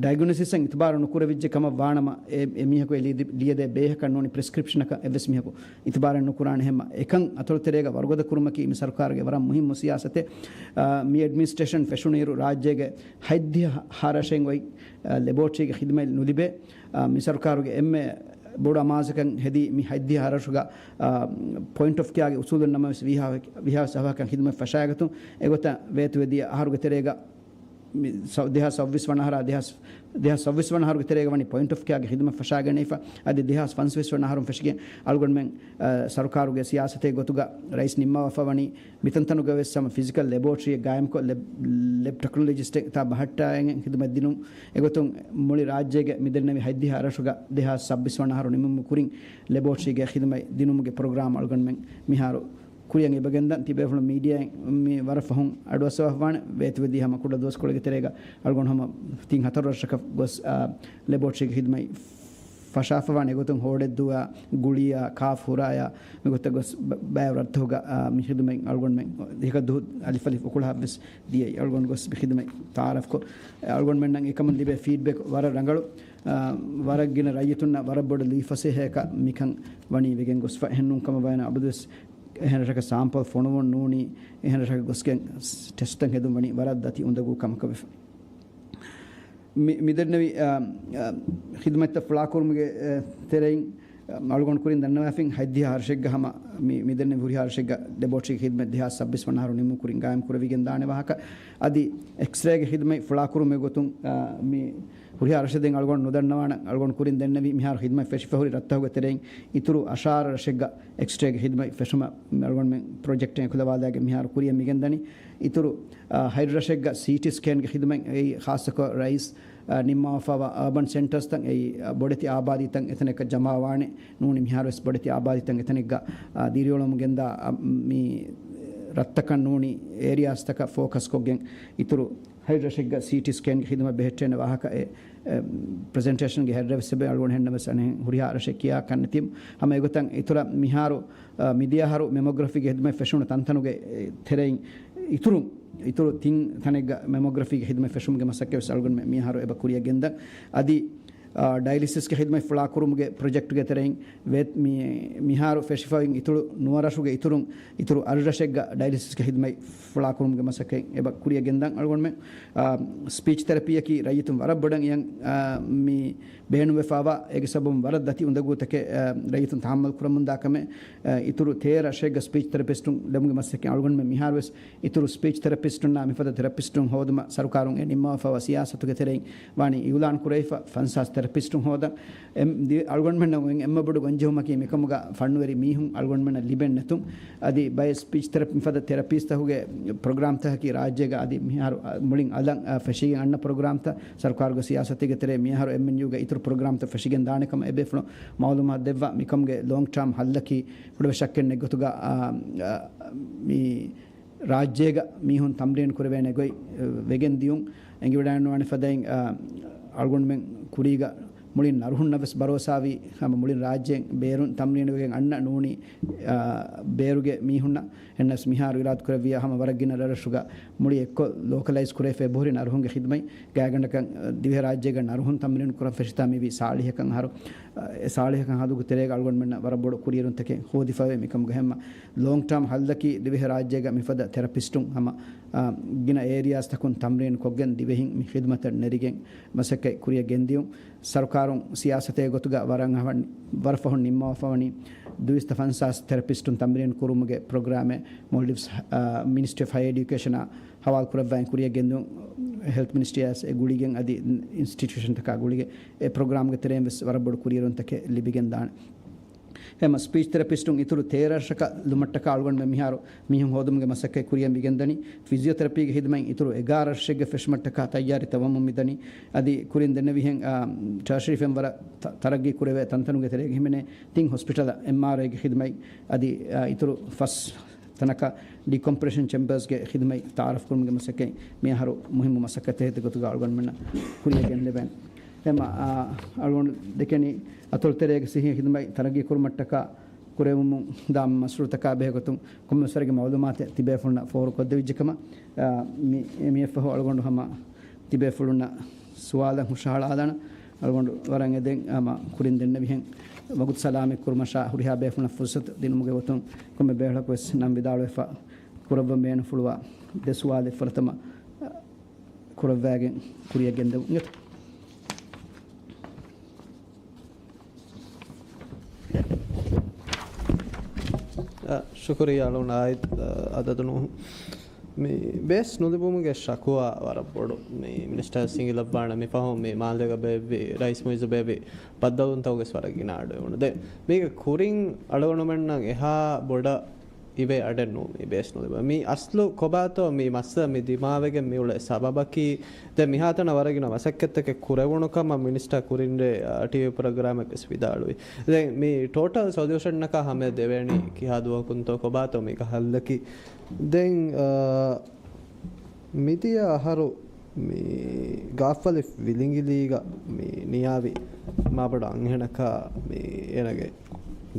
ޑައިގްނޯސިސްއަށް އިތުބާރު ނުކުރެވިއްޖެ ކަމަށް ވާނަމަ، އެ، އެ މީހަކު އެ ލިޔެދި-، ލިޔެދޭ ބޭހަކަށް ނޫނީ ޕްރެސްކްރިޕްޝަނަކަށް އެއްވެސް މީހަކު އިތުބާރެއް ނުކުރާނެ. ހަމަ އެކަން އަތޮޅުތެރޭގަ ވަރުގަދަ ކުރުމަކީ މި ސަރުކާރުގެ ވަރަށް މުހިއްމު ސިޔާސަތެއް. އާ، މި އެޑްމިނިސްޓްރޭޝަން ފެށުނުއިރު ރާއްޖޭގެ ހަތްދިހަ ހާ ރަށެއް އޮތް، އާ، ލެބޯޓްރީގެ ޚިދުމަތް ނުލިބޭ. އާ، މި ސަރުކާރުގެ އެންމެ ބޮޑު އަމާޒަކަށް ހެދީ މި ހަތްދިހަ ހާ ރަށުގަ، އާ، ޕޮއިންޓް އޮފް ކެއާގެ އުސޫލުން ނަމަވެސް ވީހާ-، ވީހާވެސް އަވަހަކަށް ޚިދުމަތް ފަށާގަތުން. އެގޮތަށް ވޭތުވެދިޔަ އަހަރުގެ ތެރޭގަ މި ސަ-، ދެހާސް ސައުވީސް ވަނަ އަހަރާ ދެހާސް، ދެހާސް ސައުވީސް ވަނަ އަހަރުގެ ތެރޭގަ ވަނީ ޕޮއިންޓް އޮފް ކެއާގެ ޚިދުމަތް ފަށާގަނެފަ. އަދި ދެހާސް ފަންސަވީސް ވަނަ އަހަރުން ފެށިގެން އަޅުގަނޑުމެން، އަ، ސަރުކާރުގެ ސިޔާސަތެއް ގޮތުގަ ރައީސް ނިންމަވަފަ ވަނީ މިތަންތަނުގަ ވެސް ހަމަ ފިޒިކަލް ލެބޯޓްރީއެއް ގާއިމްކޮށް، ލެބް، ލެބް ޓެކްނޮލޮޖިސްޓްތައް ބަހައްޓާގެން ޚިދުމަތް ދިނުން. އެގޮތުން މުޅި ރާއްޖޭގެ މިދެންނެވި ހަތްދިހަ ރަށުގަ ދެހާސް ސައުވީސް ވަނަ އަހަރު ނިމުމުގެ ކުރިން ލެބޯޓްރީގެ ޚިދުމަތް ދިނުމުގެ ޕްރޮގްރާމް އަޅުގަނޑުމެން މިހާރު ކުރިއަށް އެބަގެންދަން. ތިބޭފުޅުން މީޑިއާއިން މި ވަރަށް ފަހުން އަޑުއައްސަވާފަވާނެ. ވޭތުވެދީ ހަމަ ކުޑަ ދުވަސްކޮޅެއްގެ ތެރޭގަ އަޅުގަނޑު ހަމަ ތިން ހަތަރު ރަށަކަށް ގޮސް، އާ، ލެބޯޓްރީގެ ޚިދުމަތް ފަށާފަވާނެ. އެގޮތުން ހޯޑެއްދޫއާ، ގުޅިއާ، ކާފު ހުރާޔާ، މިގޮތަށް ގޮސް ބަ-، ބައެއް ރަށްތަކުގަ، އާ، މި ޚިދުމަތް އަޅުގަނޑުމެން އެކަ ދު-، އަލިފަލި އުކުޅަހަށްވެސް ދިޔައީ. އަޅުގަނޑު ގޮސް މި ޚިދުމަތް ތައާރަފްކޮށް، އަޅުގަނޑުމެންނަށް އެކަމުން ލިބޭ ފީޑްބެކް ވަރަށް ރަނގަޅު. އާ، ވަރަށް ގިނަ ރައްޔިތުންނަށް ވަރަށް ބޮޑު ލުއިފަސޭހައަކަށް މިކަން ވަނީ ވެގެން ގޮސްފަ. އެހެންނޫން ކަމަށް ވަޔަނަ އަބަދުވެސް އެހެން ރަށަކަށް ސާމްޕަލް ފޮނުވުން ނޫނީ، އެހެން ރަށަކަށް ގޮސްގެން ޓެސްޓްތައް ހެދުން ވަނީ ވަރަށް ދަތި އުނދަގޫ ކަމަކަށް ވެފަ. މި، މިދެންނެވި، އާ، އާ، ޚިދުމަތްތައް ފުޅާކުރުމުގެ، އާ، ތެރެއިން، އާ، އަޅުގަނޑު ކުރިން ދަންނަވާފިން ހަތްދިހަ ހާރަށެއްގަ ހަމަ މި، މިދެންނެވި ހުރިހާ ހާރަށެއްގަ ލެބޯޓްރީގެ ޚިދުމަތް ދެހާސް ސައްބީސް ވަނަ އަހަރު ނިމުން ކުރިން ގާއިމް ކުރެވިގެން ދާނެ ވާހަކަ. އަދި އެކްސްރޭގެ ޚިދުމަތް ފުޅާކުރުމުގެ ގޮތުން، އާ، މި ހުރިހާ ރަށެއް ދެން އަޅުގަނޑު ނުދަންނަވާނަން. އަޅުގަނޑު ކުރިން ދެންނެވި މިހާރު ޚިދުމަތް ފެށިފަ ހުރި ރަށްތަކުގެ ތެރެއިން އިތުރު އަށާރަ ރަށެއްގަ އެކްސްރޭގެ ޚިދުމަތް ފެށުމަށް އަޅުގަނޑުމެން ޕްރޮޖެކްޓެއް އެކުލަވާލައިގެން މިހާރު ކުރިއަށް މިގެންދަނީ. އިތުރު، އާ، ހަތް ރަށެއްގަ ސީޓީ ސްކޭންގެ ޚިދުމަތް އެއީ ޚާއްޞަކޮށް ރައީސް، އާ، ނިންމަވާފައިވާ އާބަން ސެންޓަރސްތައް އެއީ، އާ، ބޮޑެތި އާބާދީތައް އެތަނަކަށް ޖަމާވާނެ. ނޫނީ މިހާރުވެސް ބޮޑެތި އާބާދީތައް އެތަނެއްގަ، އާ، ދިރިއުޅުމުން ގެންދާ، އާ، މި ރަށްތަކަށް ނޫނީ އޭރިއާސްތަކަށް ފޯކަސްކޮށްގެން އިތުރު ހަތް ރަށެއްގަ ސީޓީ ސްކޭންގެ ހިދުމަތް ބެހެއްޓޭނެ ވާހަކަ އެ، އެ، ޕްރެޒެންޓޭޝަންގެ ހެއްރެވެސް އެބަ އަޅުގަނޑު ހެންނަމަސް އަނެއް ހުރިހާ ރަށެއް ކިޔާކަށް ނެތި. ހަމަ އެގޮތަށް އިތުރަށް މިހާރު، އަ، މިދިޔަހަރު މެމޮގްރަފީގެ ހިދުމަތް ފެށުނު ތަންތަނުގެ، އެ، ތެރެއިން އިތުރުން، އިތުރު ތިން ތަނެއްގަ މެމޮގްރަފީގެ ހިދުމަތް ފެށުމުގެ މަސައްކަތް ވެސް އަޅުގަނޑު މި-، މިހާރު އެބަ ކުރިއަށް ގެންދަން. އަދި، އާ، ޑައިލިސިސްގެ ހިދުމަތް ފުޅާކުރުމުގެ ޕްރޮޖެކްޓްގެ ތެރެއިން ވޭ-، މި-، މިހާރު ފެށިފައި އިތުރު ނުވަ ރަށުގެ އިތުރުން އިތުރު އަށް ރަށެއްގަ ޑައިލިސިސްގެ ހިދުމަތް ފުޅާކުރުމުގެ މަސައްކަތް އެބަ ކުރިއަށް ގެންދަން އަޅުގަނޑުމެން. އާ، ސްޕީޗް ތެރަޕީއަކީ ރައްޔިތުން ވަރަށް ބޮޑަށް އިޔަން، އާ، މި ބޭނުންވެފަވާ އޭގެ ސަބަބުން ވަރަށް ދަތި އުނދަގޫތަކެއް، އާ، ރައްޔިތުން ތަހައްމަލް ކުރަމުންދާ ކަމެއް، އާ، އިތުރު ތޭރަ ރަށެއްގަ ސްޕީޗް ތެރަޕިސްޓުން ލެބުމުގެ މަސައްކަތް އަޅުގަނޑުމެން މިހާރުވެސް އިތުރު ސްޕީޗް ތެރަޕިސްޓުންނާ މިފަދަ ތެރަޕިސްޓުން ހޯދުމަށް ސަރުކާރުން އެ ނިންމަވާފައިވާ ސިޔާސަތުގެ ތެރެއިން ވާނީ އިއުލާން ކުރެވިފަ ފަންސާސް ތެރަޕިސްޓުން ހޯދަން. އެ-، ދި-، އަޅުގަނޑުމެންނަށް އެން-، އެންމެ ބޮޑު ގޮންޖެހުމަކީ މިކަމުގަ ފަންނުވެރި މީހުން އަޅުގަނޑުމެންނަށް ލިބެން ނެތުން. އަދި ބައެއް ސްޕީޗް ތެރަޕި މިފަދަ ތެރަޕީސްތަކުގެ ޕްރޮގްރާމްތަކަކީ ރާއްޖޭގަ އަދި މިހާރު، އަ، މުޅިން އަލަށް، އަ، ފެށިގެން އަންނަ ޕްރޮގްރާމްތައް ސަރުކާރުގެ ސިޔާސަތީގެ ތެރޭ މިއަހަރު އެމްއެންޔޫގެ އިތުރު ޕްރޮގްރާމްތައް ފެށިގެން ދާނެ ކަމަށް އެބޭފުޅުން މައުލޫމާތު ދެއްވާ. މިކަމުގެ ލޯންގް ޓާމް ހައްލަކީ ކުޑަވެ ޝައްކެއް ނެތް ގޮތުގަ، އާ، އާ، މި ރާއްޖޭގަ މީހުން ތަމްރީން ކުރެވޭނެ ގޮތް، އަ، ވެގެން ދިޔުން. އެނގިވަޑައިނުވާނެ ފަދައިން، އަ، އަޅުގަނޑުމެން ކުރީގަ މުޅިން އަރުހުންނަށް ވެސް ބަރޯސާވީ، ހަމަ މުޅިން ރާއްޖޭން ބޭރުން ތަމްރީނު ވެގެން އަންނަ ނޫނީ، އަ، ބޭރުގެ މީހުންނަށް. އެންނަސް މިހާރު އިރާދަ ކުރެއްވިޔާ ހަމަ ވަރަށް ގިނަ ރަށްރަށުގަ މުޅި އެއްކޮށް ލޯކަލައިޒް ކުރެވިފައި އެބަހުރި ނަރުހުންގެ ޚިދުމަތް ގާތްގަނޑަކަށް، އަ، ދިވެހިރާއްޖޭގަ ނަރުހުން ތަމްރީނު ކުރަން ފެށިތާ މިވީ ސާޅީހަކަށް އަހަރު. އެ ސާޅީހަކަށް ހަދުގެ ތެރޭގަ އަޅުގަނޑުމެންނަށް ވަރަށް ބޮޑު ކުރިއެރުންތަކެއް ހޯދިފައިވޭ. މިކަމުގަ ހަމަ ލޯންގް ޓާމް ހައްލަކީ ދިވެހިރާއްޖޭގަ މިފަދަ ތެރަޕިސްޓުން ހަމަ، އާ، ގިނަ އޭރިޔާސްތަކުން ތަމްރީން ކޮށްގެން ދިވެހިން މި ޚިދުމަތަށް ނެރިގެން މަސައްކަތް ކުރިއަށް ގެންދިޔުން. ސަރުކާރުން ސިޔާސަތޭ ގޮތުގަ ވަރަށް އަހަން، ވަރަށް ފަހުން ނިންމަވާފަވަނީ ދުއިސައްތަ ފަންސާސް ތެރަޕިސްޓުން ތަމްރީން ކުރުމުގެ ޕްރޮގްރާމެއް މޯލްޑިވްސް، އާ، މިނިސްޓްރީ އޮފް ހަޔަރ އެޑިއުކޭޝަނާ ހަވާލު ކުރައްވާ ކުރިއަށް ގެންދިޔުން. ހެލްތް މިނިސްޓްރީއާ އެ ގުޅިގެން އަދި އިންސްޓިޓިއުޝަންތަކާ ގުޅިގެން އެ ޕްރޮގްރާމްގެ ތެރެއިން ވެސް ވަރަށް ބޮޑު ކުރިއެރުންތަކެއް ލިބިގެން ދާނެ. ހަމަ ސްޕީޗް ތެރަޕިސްޓުން އިތުރު ތޭރަ ރަށަކަށް ލުމަށްޓަކާ އަޅުގަނޑުމެން މިހާރު މީހުން ހޯދުމުގެ މަސައްކަތް ކުރިއަށް މިގެންދަނީ. ފިޒިއޯތެރަޕީގެ ހިދުމަތް އިތުރު އެގާރަ ރަށެއްގެ ފެށުމަށްޓަކާ ތައްޔާރީ ތައްވަމުން މިދަނީ. އަދި ކުރިން ދެންނެވިހެން، އާ، ޓަރޝަރީފެން ވަރަށް ތަ-، ތަރައްގީ ކުރެވޭ ތަންތަނުގެ ތެރޭގަ ހިމެނޭ ތިން ހޮސްޕިޓަލަށް އެމްއާރްއައިގެ ހިދުމަތް އަދި، އާ، އިތުރު ފަސް ތަނަކަށް ޑިކޮމްޕްރެޝަން ޗެމްބަރސްގެ ޚިދުމަތް ތައާރަފް ކުރުމުގެ މަސައްކަތް މިއަހަރު މުހިއްމު މަސައްކަތެއް ގޮތުގަ އަޅުގަނޑުމެންނަށް ކުރިއަށް ގެންދެވޭނެ. އެމަ، އާ، އަޅުގަނޑު ދެކެނީ އަތޮޅުތެރޭގެ ސިއްހީ ޚިދުމަތް ތަރައްގީ ކުރުމަށްޓަކާ ކުރެވުމުން ދާ މަޝްރޫޢުތަކާ ބެހޭގޮތުން ކޮންމެސް ވަރެއްގެ މައުލޫމާތެއް ތިބޭފުޅުންނަށް ފޯރުކޮށްދެވިއްޖެކަމަށް، އާ، މި-، މިއަށްފަހު އަޅުގަނޑު ހަމަ ތިބޭފުޅުންނަށް ސުވާލަށް ހުށަހަޅާލާނަން. އަޅުގަނޑު ވަރަށް އެދެން ހަމަ ކުރިން ދެންނެވިހެން ވަގުތު ސަލާމަތް ކުރުމަށާ ހުރިހާ ބޭފުޅުންނަށް ފުރުސަތު ދިނުމުގެ ގޮތުން ކޮންމެ ބޭފުޅަކު ވެސް ނަން ވިދާޅުވެފަ ކުރައްވަން ބޭނުންފުޅުވާ ދެ ސުވާލެއް ފުރަތަމަ ކުރައްވާގެން ކުރިއަށް ގެންދެވުން އިނގޭތޯ. އަ، ޝުކުރިއްޔާ އަޅުގަނޑަށް އާއި، އަ، އަދަދު ނޫން. މި ބޭސް ނުލިބުމުގެ ޝަކުވާ ވަރަށް ބޮޑު. މި މިނިސްޓަރ ސިނގިލައްވާނެ މި ފަހުން މި މާލޭގަ ބޭއްވި، ރައީސް މުއިއްޒު ބޭއްވި ބައްދަލުވުންތަކުގެސް ވަރަށް ގިނަ އަޑު އެޅުނު. ދެން މީގެ ކުރިން އަޅުގަނޑުމެންނަށް އެހާ ބޮޑަށް އިވޭ އަޑެއް ނޫން މި ބޭސް ނުލިބުން. މި އަސްލު ކޮބާތޯ މި މައްސަލަ މި ދިމާވެގެން މި އުޅޭ ސަބަބަކީ ދެން މިހާތަނަށް ވަރަށް ގިނަ މަސައްކަތްތަކެއް ކުރެވުނު ކަމަށް މިނިސްޓަރ ކުރިން ރޭ، އަ، ޓީވީ ޕްރޮގްރާމެއްވެސް ވިދާޅުވި. ދެން މި ޓޯޓަލް ސޮލިއުޝަންއަކާ ހަމަޔަށް ދެވޭނީ ކިހާ ދުވަހަކުންތޯ ކޮބާތޯ މީގަ ހައްލަކީ. ދެން، އަ، މިދިޔަ އަހަރު މި ގާފަލި ވިލިނގިލީގަ މި ނިޔާވި މާބޮޑު އަންހެނަކާ މި އޭނަގެ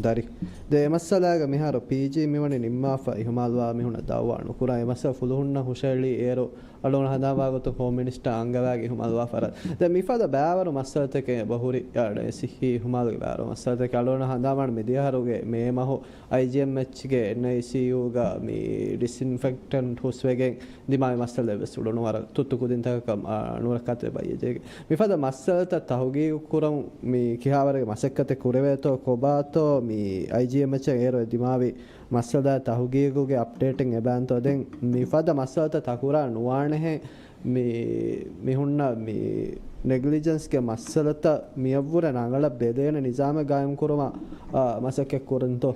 ދަރި. ދެން އެ މައްސަލާގަ މިހާރު ޕީޖީ މިވަނީ ނިންމާފަ އިހުމާލުވާ މީހުންނަށް ދައުވާ ނުކުރާ. އެ މައްސަލަ ފުލުހުންނަށް ހުށައެޅީ އޭރު އަޅުގަނޑު ހަނދާންވާ ގޮތުން ހޯމް މިނިސްޓަރ އަންގަވާގެ އިހުމާލުވާ ފަރާތް. ދެން މިފަދަ ބައިވަރު މައްސަލަތަކެއް އެބަހުރި، އަ، ސިއްހީ އިހުމާލުގެ ބައިވަރު މައްސަލަތަކެއް އަޅުގަނޑު ހަނދާންވާނެ މިދިޔަ އަހަރުގެ މޭ މަހު އައިޖީއެމްއެޗްގެ އެންއައިސީޔޫގަ މި ޑިސްއިންފެކްޓަންޓް ހުސްވެގެން ދިމާވި މައްސަލައެއް ވެސް އުޅުނު ވަރަށް ތުއްތު ކުދިންތަކަކަށް، އާ، ނުރައްކާތެރި ބައްޔެއް ޖެހިގެން. މިފަދަ މައްސަލަތައް ތަހުގީގު ކުރަން މި ކިހާވަރެއްގެ މަސައްކަތެއް ކުރެވޭތޯ ކޮބާތޯ މި އައިޖީއެމްއެޗަށް އޭރު ދިމާވި މައްސަލަ ތަހުގީގުގެ އަޕްޑޭޓެއް އެބައިންތޯ؟ ދެން މިފަދަ މައްސަލަތައް ތަކުރާރު ނުވާނެހެން މި މި ހުންނަ މި ނެގްލިޖެންސްގެ މައްސަލަތައް މިއަށްވުރެ ރަނގަޅަށް ބެލޭނެ ނިޒާމެއް ގާއިމް ކުރުމަށް، އާ، މަސައްކަތް ކުރަންތޯ؟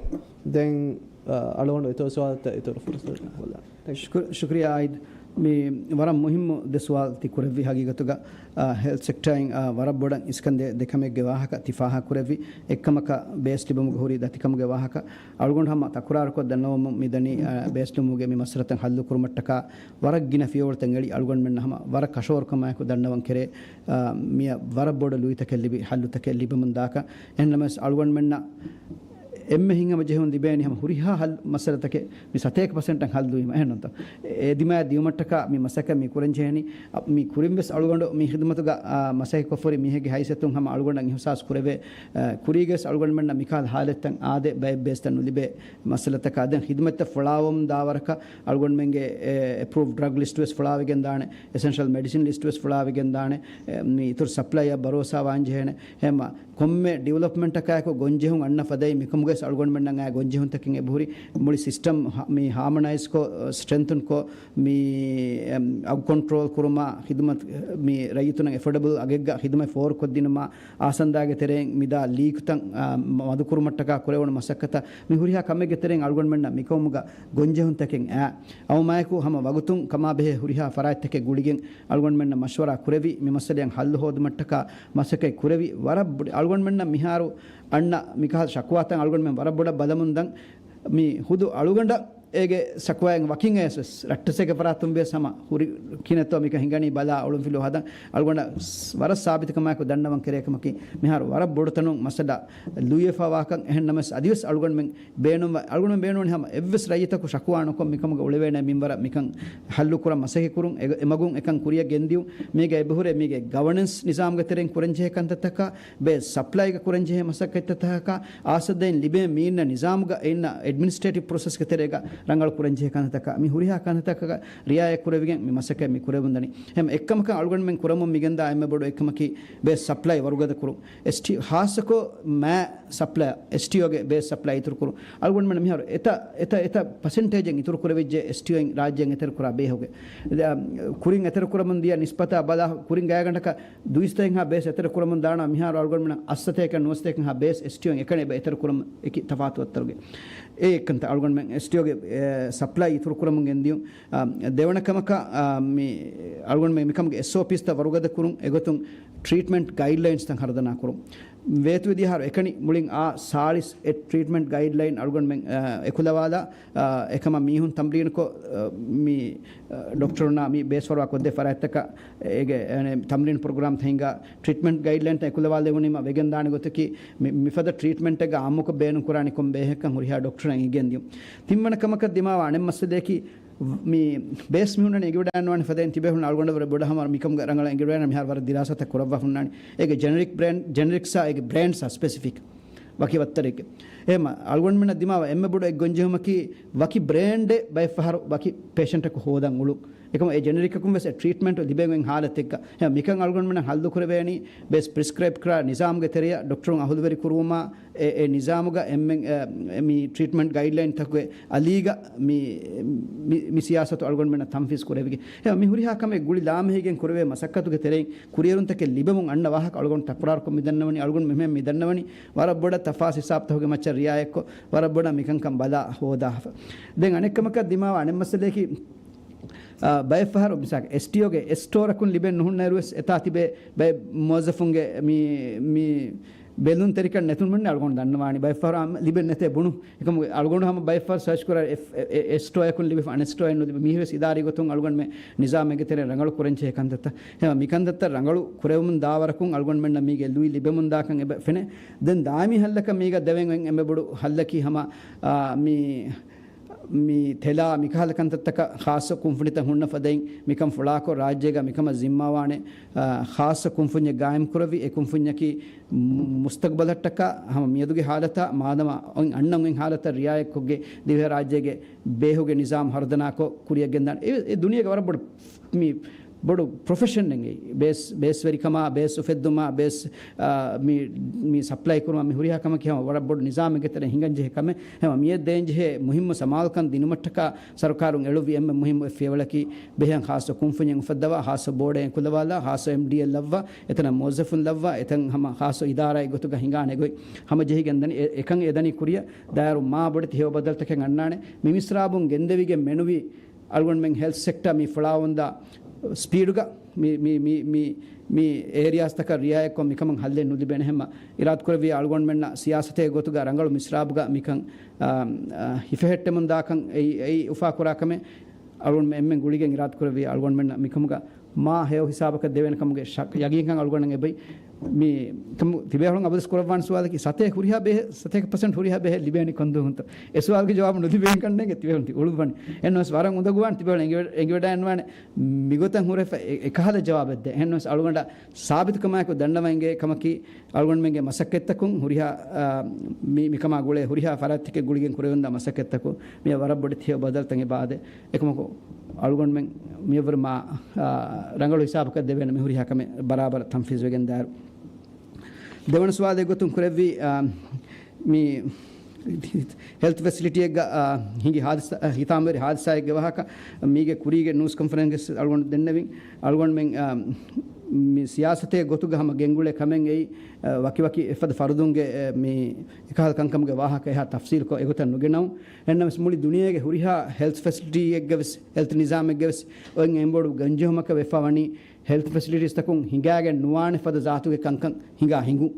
ދެން، އާ، އަޅުގަނޑު އިތުރު ސުވާލުތައް އިތުރު ފުރުސަތު ހޯދާނެ. ޝުކުރި-، ޝުކުރިއްޔާ އާއިދް. މި ވަރަށް މުހިއްމު ދެ ސުވާލު ތި ކުރެއްވި. ހަގީގަތުގަ، އާ، ހެލްތް ސެކްޓަރއިން، އާ، ވަރަށް ބޮޑަށް އިސްކަންދޭ ދެ ކަމެއްގެ ވާހަކަ ތި ފާހަގަ ކުރެއްވި. އެއްކަމަކަށް ބޭސް ލިބުމުގެ ހުރި ދަތިކަމުގެ ވާހަކަ. އަޅުގަނޑު ހަމަ ތަކުރާރުކޮށް ދަންނަވަމުން މިދަނީ، އާ، ބޭސް ލިބުމުގެ މި މައްސަލަތައް ހައްލު ކުރުމަށްޓަކާ ވަރަށް ގިނަ ފިޔަވަޅުތައް އެޅި އަޅުގަނޑުމެންނަށް ހަމަ ވަރަށް ކަށަވަރުކަމާއެކު ދަންނަވަން ކެރޭ، އާ، މިއަށް ވަރަށް ބޮޑަށް ލުއިތަކެއް ލިބި، ހައްލުތަކެއް ލިބެމުން ދާކަށް. އެހެންނަމަވެސް އަޅުގަނޑުމެންނަށް އެންމެ ހިތްހަމަޖެހުން ލިބޭނީ ހަމަ ހުރިހާ ހައްލު މައްސަލަތަކެއް މި ސަތޭކަ ޕަސެންޓަށް ހައްލުވީމަ، އެހެންނޫންތޯ؟ އެ ދިމާއަށް ދިއުމަށްޓަކާ މި މަސައްކަތް މި ކުރަންޖެހެނީ. އަ، މި ކުރިން ވެސް އަޅުގަނޑު މި ހިދުމަތުގަ، އާ، މަސައްކަތްކޮށްފަ ހުރި މީހެއްގެ ހައިސިއްޔަތުން ހަމަ އަޅުގަނޑަށް އިހުސާސް ކުރެވޭ، އަ، ކުރީގަވެސް އަޅުގަނޑުމެންނަށް މިކަހަލަ ހާލަތްތައް އާދޭ، ބައެއް ބޭސްތައް ނުލިބޭ މައްސަލަތަކާ. ދެން ހިދުމަތްތައް ފުޅާވަމުން ދާވަރަކަށް އަޅުގަނޑުމެންގެ، އެ، އެޕްރޫވްޑް ޑްރަގް ލިސްޓް ވެސް ފުޅާވެގެން ދާނެ، އެސެންޝަލް މެޑިސިން ލިސްޓް ވެސް ފުޅާވެގެން ދާނެ، އެ، މި އިތުރު ސަޕްލައިއަށް ބަރޯސާވާން ޖެހޭނެ. ހަމަ ކޮންމެ ޑިވެލޮޕްމަންޓަކާއެކު ގޮންޖެހުން އަންނަ ފަދައިން މިކަމުގަވެސް އަޅުގަނޑުމެންނަށް އައި ގޮންޖެހުންތަކެއް އެބަހުރި. މުޅި ސިސްޓަމް ހަ-، މި ހާމަނައިޒްކޮށް، ސްޓްރެންތުންކޮށް، މި، އެމް، އަގު ކޮންޓްރޯލް ކުރުމާ، ހިދުމަތް، މި ރައްޔިތުންނަށް އެފޯޑަބަލް އަގެއްގަ ހިދުމަތް ފޯރުކޮށްދިނުމާ، އާސަންދާގެ ތެރެއިން މިދާ ލީކުތައް، އާ، މަދުކުރުމަށްޓަކާ ކުރެވުނު މަސައްކަތަށް މި ހުރިހާ ކަމެއްގެ ތެރެއިން އަޅުގަނޑުމެންނަށް މި ޤައުމުގަ ގޮންޖެހުންތަކެއް އައި. އައުމާއެކު ހަމަ ވަގުތުން ކަމާބެހޭ ހުރިހާ ފަރާތްތަކެއް ގުޅިގެން އަޅުގަނޑުމެންނަށް މަޝްވަރާ ކުރެވި، މި މައްސަލައިން ހައްލު ހޯދުމަށްޓަކާ މަސައްކަތް ކުރެވި. ވަރަށް ބޮޑަށް އަޅުގަނޑުމެންނަށް މިހާރު އަންނަ މިކަހަލަ ޝަކުވާތައް އަޅުގަނޑުމެން ވަރަށް ބޮޑަށް ބަލަމުން ދަން. މި ހުދު އަޅުގަނޑަށް އޭގެ ޝަކުވާއެއް ވަކިން އަޔަސް ވެސް ރައްޓެއްސެއްގެ ފަރާތުން ވިޔަސް ހަމަ ހުރި ކިހިނެއްތޯ މިކަން ހިނގަނީ ބަލާ އޮޅުންފިލު ހަދަން އަޅުގަނޑަށް ވަރަށް ސާބިތުކަމާއެކު ދަންނަވަން ކެރޭ ކަމަކީ، މިހާރު ވަރަށް ބޮޑު ތަނުން މައްސަލަ ލުއިވެފަ ވާކަން. އެހެންނަމަވެސް އަދިވެސް އަޅުގަނޑުމެން ބޭނުންވަ-، އަޅުގަނޑުމެން ބޭނުންވަނީ ހަމަ އެއްވެސް ރައްޔިތަކު ޝަކުވާ ނުކޮށް މިކަމުގަ އުޅެވޭނެ މިންވަރަށް މިކަން ހައްލު ކުރަން މަސައްކަތް ކުރުން. އެ-، އެމަގުން އެކަން ކުރިއަށް ގެންދިޔުން. މީގަ އެބަހުރޭ މީގެ ގަވަނެންސް ނިޒާމުގެ ތެރެއިން ކުރަންޖެހޭ ކަންތައްތަކަކާ، ބޭސް ސަޕްލައިގަ ކުރަންޖެހޭ މަސައްކަތްތަކަކާ، އާސަދައިން ލިބޭ މީންނަ ނިޒާމުގަ އިންނަ އެޑްމިނިސްޓްރޭޓިވް ޕްރޮސެސްގެ ތެރޭގަ ރަނގަޅު ކުރަންޖެހޭ ކަންތައްތަކަކާ، މި ހުރިހާ ކަންތައްތަކަކަށް ރިއާޔަތް ކުރެވިގެން މި މަސައްކަތް މި ކުރެވުންދަނީ. ހަމަ އެއްކަމަކަށް އަޅުގަނޑުމެން ކުރަމުން މިގެންދާ އެންމެ ބޮޑު އެއްކަމަކީ ބޭސް ސަޕްލައި ވަރުގަދަ ކުރުން. އެސްޓީ، ޚާއްޞަކޮށް މާ ސަޕްލައި، އެސްޓީއޯގެ ބޭސް ސަޕްލައި އިތުރު ކުރުން. އަޅުގަނޑުމެން މިހާރު އެތައް، އެތައް، އެތައް ޕަސެންޓޭޖެއް އިތުރު ކުރެވިއްޖެ އެސްޓީއޯއިން ރާއްޖޭން އެތެރެ ކުރާ ބޭހުގެ. ކުރިން އެތެރެ ކުރަމުން ދިޔަ ނިސްބަތާ ބަލާ، ކުރިން ގާތްގަނޑަކަށް ދުއިސައްތައެއްހާ ބޭސް އެތެރެ ކުރަމުން ދާނަމަ، މިހާރު އަޅުގަނޑުމެންނަށް އަށްސަތޭކަ ނުވަސަތޭކައެއްހާ ބޭސް އެސްޓީއޯއިން އެކަނި އެބަ އެތެރެ ކުރަމުން އެކި ތަފާތު އަތްތަރުގެ. އެ އެއްކަންތައް އަޅުގަނޑުމެން އެސްޓީއޯގެ، އެ، ސަޕްލައި އިތުރު ކުރަމުން ގެންދިޔުން. އާ، ދެވަނަ ކަމަކަށް، އާ، މި އަޅުގަނޑުމެން މިކަމުގެ އެސްއޯޕީސްތައް ވަރުގަދަ ކުރުން، އެގޮތުން ޓްރީޓްމަންޓް ގައިޑްލައިންސްތައް ހަރުދަނާ ކުރުން. ވޭތުވެދިޔަ އަހަރު އެކަނި މުޅިން އާ ސާޅީސް އެއް ޓްރީޓްމަންޓް ގައިޑްލައިން އަޅުގަނޑުމެން، އާ، އެކުލަވާލާ، އާ، އެކަމަށް މީހުން ތަމްރީނުކޮށް، އާ، މި، އާ، ޑޮކްޓަރުންނާ މި ބޭސް ފަރުވާ ކޮށްދޭ ފަރާތްތަކަށް އޭގެ، އެ، ތަމްރީން ޕްރޮގްރާމް ހިންގާ، ޓްރީޓްމަންޓް ގައިޑްލައިންތައް އެކުލަވާލެވުނީމަ ވެގެންދާނެ ގޮތަކީ، މި، މިފަދަ ޓްރީޓްމަންޓެއްގަ އާއްމުކޮށް ބޭނުންކުރާނީ ކޮން ބޭހެއްކަން ހުރިހާ ޑޮކްޓަރަށް އެނގިގެން ދިޔުން. ތިންވަނަ ކަމަކަށް ދިމާވާ އަނެއް މައްސަލަޔަކީ، މި ބޭސް މި ހުންނަނީ އެނގިވަޑައިގަންނަވާނެ ފަދައިން ތިބޭފުޅުން އަޅުގަނޑަށް ވަރަށް ބޮޑަށް ހަމަ މިކަމުގަ ރަނގަޅަށް އެނގިވަޑައިގަންނަ މިހާރު ވަރަށް ދިރާސާތައް ކުރައްވާ ހުންނާނެ. އޭގެ ޖެނެރިކް ބްރޭންޑް، ޖެނެރިކްސްއާ އޭގެ ބްރޭންޑްސް ސްޕެސިފިކް ވަކި ވައްތަރެއްގެ. އެހެން އަޅުގަނޑުމެންނަށް ދިމާވާ އެންމެ ބޮޑު އެއް ގޮންޖެހުމަކީ ވަކި ބްރޭންޑެއް ބައެއްފަހަރު ވަކި ޕޭޝަންޓަކު ހޯދަން އުޅުން. އެކަމު އެ ޖެނެރިކަކުން ވެސް އެ ޓްރީޓްމަންޓު ލިބެން އޮތް ހާލަތެއްގަ. އެހެން މިކަން އަޅުގަނޑުމެންނަށް ހައްލު ކުރެވޭނީ ބޭސް ޕްރިސްކްރައިބް ކުރާ ނިޒާމުގެ ތެރެއަށް ޑޮކްޓަރުން އަހުލުވެރި ކުރުވުމާ، އެ، އެ ނިޒާމުގަ އެންމެން، އެ، މި ޓްރީޓްމަންޓް ގައިޑްލައިންތަކުގެ އަލީގަ މި، މި، މި ސިޔާސަތު އަޅުގަނޑުމެންނަށް ތަންފީޒް ކުރެވިގެން. އެ، މި ހުރިހާ ކަމެއް ގުޅި ލާމެހިގެން ކުރެވޭ މަސައްކަތުގެ ތެރެއިން ކުރިއެރުންތަކެއް ލިބެމުން އަންނަ ވާހަކަ އަޅުގަނޑު ތަކުރާރުކޮށް މި ދަންނަވަނީ. އަޅުގަނޑު މިހެން މި ދަންނަވަނީ ވަރަށް ބޮޑަށް ތަފާސް ހިސާބުތަކުގެ މައްޗަށް ރިއާޔަތްކޮށް، ވަރަށް ބޮޑަށް މިކަންކަން ބަލާ ހޯދާފަ. ދެން އަނެއްކަމަކަށް ދިމާވާ އަނެއް މައްސަލަޔަކީ، އާ، ބައެއްފަހަރު މިސާލަކަށް އެސްޓީއޯގެ އެސްޓޯރަކުން ލިބެން ނުހުންނައިރުވެސް އެތާ ތިބޭ ބައެއް މުވައްޒަފުންގެ މި، މި ބެލުންތެރިކަން ނެތުން މިން އަޅުގަނޑު ދަންނަވާނީ ބައެއްފަހަރު އާ ލިބެން ނެތޭ ބުނު. އެކަމު އަޅުގަނޑު ހަމަ ބައެއްފަހަރު ސަރޗް ކުރާ އެ، އެ، އެ، އެސްޓޯއަކުން ލިބިފަ އަނެސްޓޯއެއް ނުލިބި. މީހުވެސް އިދާރީ ގޮތުން އަޅުގަނޑުމެ ނިޒާމެއްގެ ތެރެ ރަނގަޅު ކުރަންޖެހޭ ކަންތައްތައް. ހަމަ މިކަންތައްތައް ރަނގަޅު ކުރެވެމުން ދާވަރަކުން އަޅުގަނޑުމެންނަށް މީގެ ލުއި ލިބެމުން ދާކަން އެބަ ފެނޭ. ދެން ދާއިމީ ހައްލަކަށް މީގަ ދެވެން އޮތް އެންމެ ބޮޑު ހައްލަކީ ހަމަ، އާ، މި މި ތެލާ މިކަހަލަ ކަންތައްތަކަށް ޚާއްޞަ ކުންފުނިތައް ހުންނަ ފަދައިން މިކަން ފުޅާކޮށް ރާއްޖޭގަ މިކަމަށް ޒިންމާވާނެ، އާ، ޚާއްޞަ ކުންފުންޏެއް ގާއިމްކުރެވި، އެ ކުންފުންޏަކީ މު-، މުސްތަގްބަލަށްޓަކާ ހަމަ މިއަދުގެ ހާލަތާ މާދަމާ އޮތް އަންނަން އޮތް ހާލަތަށް ރިއާޔަތްކޮށްގެ ދިވެހިރާއްޖޭގެ ބޭހުގެ ނިޒާމް ހަރުދަނާކޮށް ކުރިއަށް ގެންދާނެ. އެ، އެ ދުނިޔޭގެ ވަރަށް ބޮޑު މި ބޮޑު ޕްރޮފެޝަންއެއް އެއީ. ބޭސް، ބޭސްވެރިކަމާ، ބޭސް އުފެއްދުމާ، ބޭސް، އާ، މި، މި ސަޕްލައި ކުރުމާ، މި ހުރިހާ ކަމަކީ ހަމަ ވަރަށް ބޮޑު ނިޒާމެއްގެ ތެރެ ހިނގަންޖެހޭ ކަމެއް. ހަމަ މިއަށް ދޭންޖެހޭ މުހިއްމު ސަމާލުކަން ދިނުމަށްޓަކާ ސަރުކާރުން އެޅުއްވި އެންމެ މުހިއްމު އެއް ފިޔަވަޅަކީ، ބެހޭ ޚާއްޞަ ކުންފުންޏެއް އުފައްދަވާ، ޚާއްޞަ ބޯޑެއް އެކުލަވާލާ، ޚާއްޞަ އެމްޑީއެއް ލައްވާ، އެތަނަށް މުވައްޒަފުން ލައްވާ، އެތަން ހަމަ ޚާއްޞަ އިދާރާއެއް ގޮތުގަ ހިނގާނެ ގޮތް ހަމަޖެހިގެން ދަނީ. އެ، އެކަން އެދަނީ ކުރިއަށް ދާއިރު މާ ބޮޑެތި ހެޔޮ ބަދަލުތަކެއް އަންނާނެ. މި މިސްރާބުން ގެންދެވިގެން މެނުވީ އަޅުގަނޑުމެން ހެލްތް ސެކްޓަ މި ފުޅާވަންދާ ސްޕީޑުގަ މި، މި، މި، މި، މި އޭރިއާސްތަކަށް ރިއާޔަތްކޮށް މިކަމަށް ހައްލެއް ނުލިބޭނެ ހަމަ އިރާދަކުރެއްވި އަޅުގަނޑުމެންނަށް ސިޔާސަތެއް ގޮތުގަ ރަނގަޅު މިސްރާބުގަ މިކަން، އާ، އާ، ހިފެހެއްޓެމުން ދާކަން އެއީ، އެއީ އުފާކުރާ ކަމެއް. އަޅުގަނޑުމެން އެންމެން ގުޅިގެން އިރާދަކުރެއްވި އަޅުގަނޑުމެންނަށް މިކަމުގަ މާ ހެޔޮ ހިސާބަކަށް ދެވޭނެ ކަމުގެ ޝައް-، ޔަގީންކަން އަޅުގަނޑަށް އެބައި. މި ކަމު ތިބޭފުޅުން އަބަދުސް ކުރައްވާނެ ސުވާލަކީ ސަތޭކަ ހުރިހާ ބެހޭ، ސަތޭކަ ޕަސެންޓް ހުރިހާ ބެހޭ ލިބޭނީ ކޮންދުވަހުންތޯ؟ އެ ސުވާލުގެ ޖަވާބު ނުލިބޭން ކަންނޭނގެ ތިބޭފުޅުން ތި އުޅުއްވަނީ. އެހެންނަމަވެސް ވަރަށް އުނދަގޫވާނެ ތިބޭފުޅުން އެނގިވެ-، އެނގިވަޑައިގަންނަވާނެ މިގޮތަށް ހުރެފަ އެ-، އެކަހަލަ ޖަވާބެއް ދޭ. އެހެންނަމަވެސް އަޅުގަނޑަށް ސާބިތުކަމާއެކު ދަންނަވަން އެނގޭ ކަމަކީ، އަޅުގަނޑުމެންގެ މަސައްކަތްތަކުން ހުރިހާ، އާ، މި-، މިކަމާ ގުޅޭ ހުރިހާ ފަރާތްތަކެއް ގުޅިގެން ކުރެވެންދާ މަސައްކަތްތަކުން މިއަށް ވަރަށް ބޮޑެތި ހެޔޮ ބަދަލުތައް އެބައާދޭ. އެކަމަކު އަޅުގަނޑުމެން މިއަށްވުރެ މާ، އާ، ރަނގަޅު ހިސާބަކަށް ދެވޭނެ މި ހުރިހާ ކަމެއް ބަރާބަރަށް ތަންފީޒުވެގެން ދާއިރު. ދެވަނަ ސުވާލެއް ގޮތުން ކުރެއްވީ، އާ، މި ހެލްތް ފެސިލިޓީއެއްގަ، އާ، ހިނގި ހާދިސާ، ހިތާމަވެރި ހާދިސާއެއްގެ ވާހަކަ މީގެ ކުރީގެ ނޫސް ކޮންފަރެންސްގަ އަޅުގަނޑު ދެންނެވިން. އަޅުގަނޑުމެން، އާ، މި ސިޔާސަތެއް ގޮތުގަ ހަމަ ގެންގުޅޭ ކަމެއް އެއީ، އާ، ވަކިވަކި އެފަދަ ފަރުދުންގެ، އެ، މި އެކަހަލަ ކަންކަމުގެ ވާހަކަ އެހާ ތަފްސީލްކޮށް އެގޮތަށް ނުގެނައުން. އެހެންނަމަވެސް މުޅި ދުނިޔޭގެ ހުރިހާ ހެލްތް ފެސިލިޓީއެއްގަވެސް، ހެލްތް ނިޒާމެއްގަވެސް އޮތް އެންބޮޑު ގަންޖެހުމަކަށް ވެފަ ވަނީ ހެލްތް ފެސިލިޓީސްތަކުން ހިނގާގެން ނުވާނެ ފަދަ ޒާތުގެ ކަންކަން ހިނގާ ހިނގުން.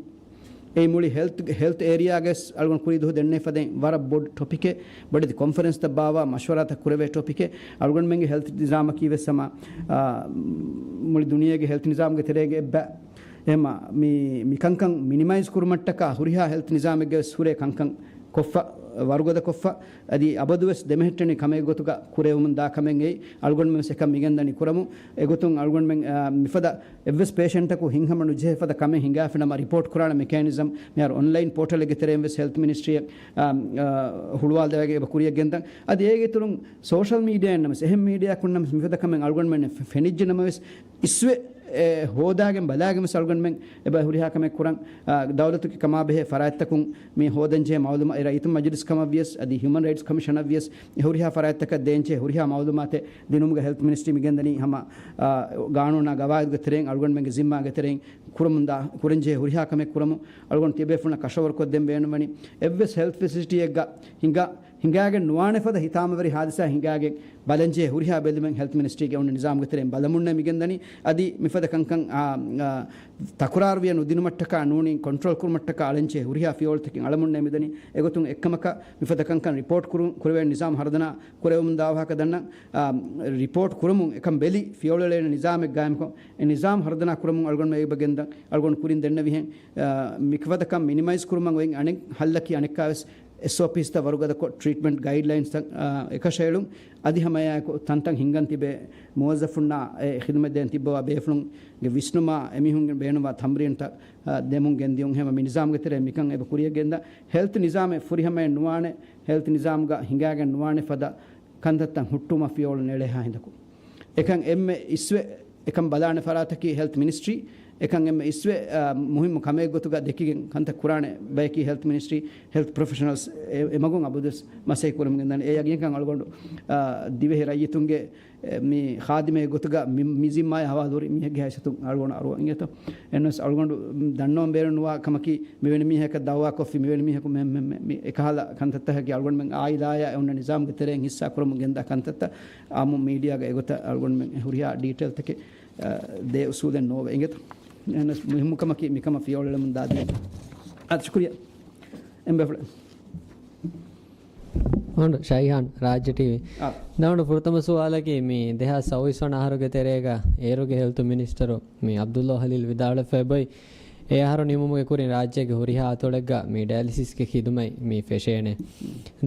އެއީ މުޅި ހެލްތް، ހެލްތް އޭރިއާގެސް އަޅުގަނޑު ކުރީ ދުވަހު ދެންނެވި ފަދައިން ވަރަށް ބޮޑު ޓޮޕިކެއް، ބޮޑެތި ކޮންފަރެންސްތައް ބާއްވާ މަޝްވަރާތައް ކުރެވޭ ޓޮޕިކެއް. އަޅުގަނޑުމެންގެ ހެލްތް ނިޒާމަކީ ވެސް ހަމަ، އާ، މުޅި ދުނިޔޭގެ ހެލްތް ނިޒާމުގެ ތެރޭގެ އެއްބަ. އެހެންމަ މި، މި ކަންކަން މިނިމައިޒް ކުރުމަށްޓަކާ ހުރިހާ ހެލްތް ނިޒާމެއްގެ ވެސް ހުރޭ ކަންކަން ކޮށްފަ، ވަރުގަދަ ކޮށްފަ، އަދި އަބަދުވެސް ދެމެހެއްޓެނި ކަމެއް ގޮތުގަ ކުރެވެމުން ދާ ކަމެއް އެއީ. އަޅުގަނޑުމެން ވެސް އެކަން މިގެންދަނީ ކުރަމުން. އެގޮތުން އަޅުގަނޑުމެން، އާ، މިފަދަ އެއްވެސް ޕޭޝަންޓަކު ހިތްހަމަ ނުޖެހޭ ފަދަ ކަމެއް ހިނގާފިނަމަ ރިޕޯޓް ކުރާނެ މެކޭނިޒަމް މިހާރު އޮންލައިން ޕޯޓަލެއްގެ ތެރެއިން ވެސް ހެލްތް މިނިސްޓްރީއަށް، އާ، އާ، ހުޅުވާލައިގެން އެބަ ކުރިއަށް ގެންދަން. އަދި އޭގެ އިތުރުން ސޯޝަލް މީޑިއާއިން ނަމަވެސް، އެހެން މީޑިއާއަކުން ނަމަވެސް މިފަދަ ކަމެއް އަޅުގަނޑުމެން ފެ-، ފެނިއްޖެ ނަމަވެސް، އިސްވެ، އެ، ހޯދާގެން ބަލާގެން ވެސް އަޅުގަނޑުމެން އެބަ ހުރިހާ ކަމެއް ކުރަން. އާ، ދައުލަތުގެ ކަމާބެހޭ ފަރާތްތަކުން މި ހޯދަންޖެހޭ މައުލޫމާ-، އެ، ރައްޔިތުން މަޖިލިސް ކަމަށްވިޔަސް، އަދި ހިއުމަން ރައިޓްސް ކޮމިޝަނަށްވިޔަސް، އެ ހުރިހާ ފަރާތްތަކަށް ދޭންޖެހޭ ހުރިހާ މައުލޫމާތެއް ދިނުމުގަ ހެލްތް މިނިސްޓްރީ މިގެންދަނީ ހަމަ، އާ، ގާނޫނާ ގަވާއިދުގެ ތެރެއިން އަޅުގަނޑުމެންގެ ޒިންމާގެ ތެރެއިން ކުރަމުންދާ، ކުރަންޖެހޭ ހުރިހާ ކަމެއް ކުރަމުން އަޅުގަނޑު ތިޔަބޭފުޅުންނަށް ކަށަވަރުކޮށްދޭން ބޭނުންވަނީ. އެއްވެސް ހެލްތް ފެސިލިޓީއެއްގަ ހިނގާ، ހިނގާގެން ނުވާނެ ފަދަ ހިތާމަވެރި ހާދިސާ ހިނގާގެން ބަލަންޖެހޭ ހުރިހާ ބެލުމެއް ހެލްތް މިނިސްޓްރީގެ އޮންނަ ނިޒާމުގެ ތެރެއިން ބަލަމުންނޭ މިގެންދަނީ. އަދި މިފަދަ ކަންކަން، އާ، އާ، ތަކުރާރުވިޔަ ނުދިނުމަށްޓަކާ ނޫނީ ކޮންޓްރޯލް ކުރުމަށްޓަކާ އަޅަންޖެހޭ ހުރިހާ ފިޔަވަޅުތަކެއް އަޅަމުންނޭ މިދަނީ. އެގޮތުން އެއްކަމަކަށް މިފަދަ ކަންކަން ރިޕޯޓް ކުރު-، ކުރެވޭ ނިޒާމް ހަރުދަނާ ކުރެވެމުން ދާ ވާހަކަ ދަންނަ، އާ، ރިޕޯޓް ކުރަމުން އެކަން ބެލި ފިޔަވަޅު އެޅޭނެ ނިޒާމެއް ގާއިމްކޮށް، އެ ނިޒާމް ހަރުދަނާ ކުރަމުން އަޅުގަނޑު އެބަ ގެންދަން. އަޅުގަނޑު ކުރިން ދެންނެވިހެން، އާ، މިފަދަ ކަން މިނިމައިޒް ކުރުމަށް އޮތް އަނެއް ހައްލަކީ އަނެއްކާވެސް އެސްއޯޕީސްތައް ވަރުގަދަކޮށް، ޓްރީޓްމަންޓް ގައިޑްލައިންސްތައް، އާ، އެކަށައެޅުން. އަދި ހަމައެއާއެކު ތަންތަން ހިންގަން ތިބޭ މުވައްޒަފުންނާ އެ ޚިދުމަތް ދޭން ތިއްބަވާ ބޭފުޅުންގެ ވިސްނުމާ އެމީހުން ބޭނުންވާ ތަމްރީންތައް، އާ، ދެމުން ގެންދިޔުން. ހަމަ މި ނިޒާމްގެ ތެރޭ މިކަން އެބަ ކުރިއަށް ގެންދާ. ހެލްތް ނިޒާމެއް ފުރިހަމައެއް ނުވާނެ، ހެލްތް ނިޒާމްގަ ހިނގާގެން ނުވާނެ ފަދަ ކަންތައްތައް ހުއްޓުވުމަށް ފިޔަވަޅު ނެޅޭހާ ހިނދަކު. އެކަން އެންމެ އިސްވެ އެކަން ބަލާނެ ފަރާތަކީ ހެލްތް މިނިސްޓްރީ. އެކަން އެންމެ އިސްވެ، އާ، މުހިއްމު ކަމެއް ގޮތުގަ ދެކިގެން ކަންތައް ކުރާނެ ބަޔަކީ ހެލްތް މިނިސްޓްރީ، ހެލްތް ޕްރޮފެޝަނަލްސް އެ، އެމަގުން އަބަދުވެސް މަސައްކަތް ކުރަމުން ގެންދާނެ. އެ ޔަގީންކަން އަޅުގަނޑު، އާ، ދިވެހި ރައްޔިތުންގެ، އެ، މި ޚާދިމެއް ގޮތުގަ މި، މި ޒިންމާއަށް ހަވާލުވުރި މީހެއްގެ ހައިސިއްޔަތުން އަޅުގަނޑު އަރުވަން އިނގޭތޯ. އެހެންވެސް އަޅުގަނޑު ދަންނަވަން ބޭނުން ނުވާ ކަމަކީ، މިވެނި މީހަކަށް ދައުވާކޮށްފި، މިވެނި މީހަކު މެ-، މެ-، މެ-، މި އެކަހަލަ ކަންތައްތަކަކީ އަޅުގަނޑުމެން އާއިލާއާ އެ އޮންނަ ނިޒާމްގެ ތެރެއިން ހިއްސާ ކުރަމުން ގެންދާ ކަންތައްތައް. އާއްމު މީޑިއާގަ އެގޮތަށް އަޅުގަނޑުމެން ހުރިހާ ޑީޓެއިލްތަކެއް، އަ، ދޭ އުސޫލެއް ނޯވޭ އިނގޭތޯ. އެހެނަސް މުހިއްމު ކަމަކީ މިކަމަށް ފިޔަވަޅު އެޅެމުން ދާ ދިނުން. އާ، ޝުކުރިއްޔާ. އެނބެފުޅެ. ހަނޑު ޝައިހާން، ރާއްޖެ ޓީވީ. އާ. ދަނޑު ފުރަތަމަ ސުވާލަކީ މި ދެހާސް ސައުވީސް ވަނަ އަހަރުގެ ތެރޭގަ އޭރުގެ ހެލްތު މިނިސްޓަރު މި އަބްދުﷲ ޚަލީލް ވިދާޅުވެފަ އެބައޮތް، އެ އަހަރު ނިމުމުގެ ކުރިން ރާއްޖޭގެ ހުރިހާ އަތޮޅެއްގަ މި ޑަޔަލިސިސްގެ ޚިދުމަތް މި ފެށޭނެ.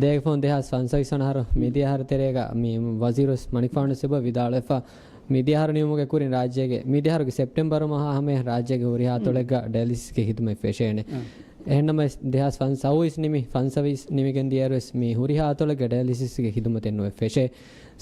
ދޭގެފަހުން ދެހާސް ފަންސަވީސް ވަނަ އަހަރު މިދިޔަ އަހަރު ތެރޭގަ މި ވަޒީރު މަނިކުފާނު އެބަ ވިދާޅުވެފަ، މިދިޔަ އަހަރު ނިމުމުގެ ކުރިން ރާއްޖޭގެ، މިދިޔަ އަހަރުގެ ސެޕްޓެމްބަރު މަހާ ހަމަޔަށް ރާއްޖޭގެ ހުރިހާ އަތޮޅެއްގަ ޑަޔަލިސިސްގެ ޚިދުމަތް ފެށޭނެ. އަ. އެހެންނަމަވެސް، ދެހާސް ފަންސަވީސް ނިމި، ފަންސަވީސް ނިމިގެން ދިޔައިރުވެސް މި ހުރިހާ އަތޮޅެއްގަ ޑަޔަލިސިސްގެ ޚިދުމަތެއް ނުވެ ފެށޭ.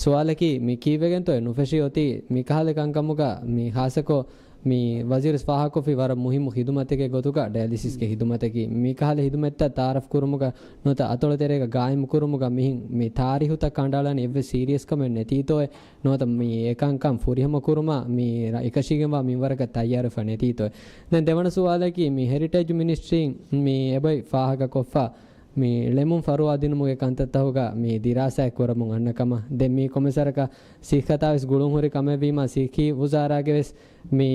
ސުވާލަކީ، މި ކީއްވެގެންތޯ ނުފެށީ އޮތީ؟ މިކަހަލަ ކަންކަމުގަ މި ޚާއްޞަކޮށް މި ވަޒީރު ފާހަގަކޮށްފި ވަރަށް މުހިއްމު ޚިދުމަތެއްގެ ގޮތުގަ ޑަޔަލިސިސްގެ ޚިދުމަތަކީ، މިކަހަލަ ޚިދުމަތްތައް ތައާރަފް ކުރުމުގަ ނުވަތަ އަތޮޅު ތެރޭގަ ގާއިމު ކުރުމުގަ މިހެން މި ތާރީހުތައް ކަނޑައަޅަން އެއްވެސް ސީރިއަސް ކަމެއް ނެތީތޯއޭ؟ ނުވަތަ މި އެކަންކަން ފުރިހަމަ ކުރުމަށް މި ރަ-، އެކަށީގެންވާ މިންވަރަކަށް ތައްޔާރުވެފަ ނެތީތޯ؟ ދެން ދެވަނަ ސުވާލަކީ، މި ހެރިޓޭޖް މިނިސްޓްރީން މި އެބައި ފާހަގަކޮށްފަ، މި ޅެމުން ފަރުވާ ދިނުމުގެ ކަންތައްތަކުގަ މި ދިރާސާއެއް ކުރަމުން އަންނަ ކަމަށް. ދެން މި ކޮމިސަރަކަށް ސިއްހަތާ ވެސް ގުޅުން ހުރި ކަމެއްވީމަ، ސިއްހީ ވުޒާރާގެ ވެސް މި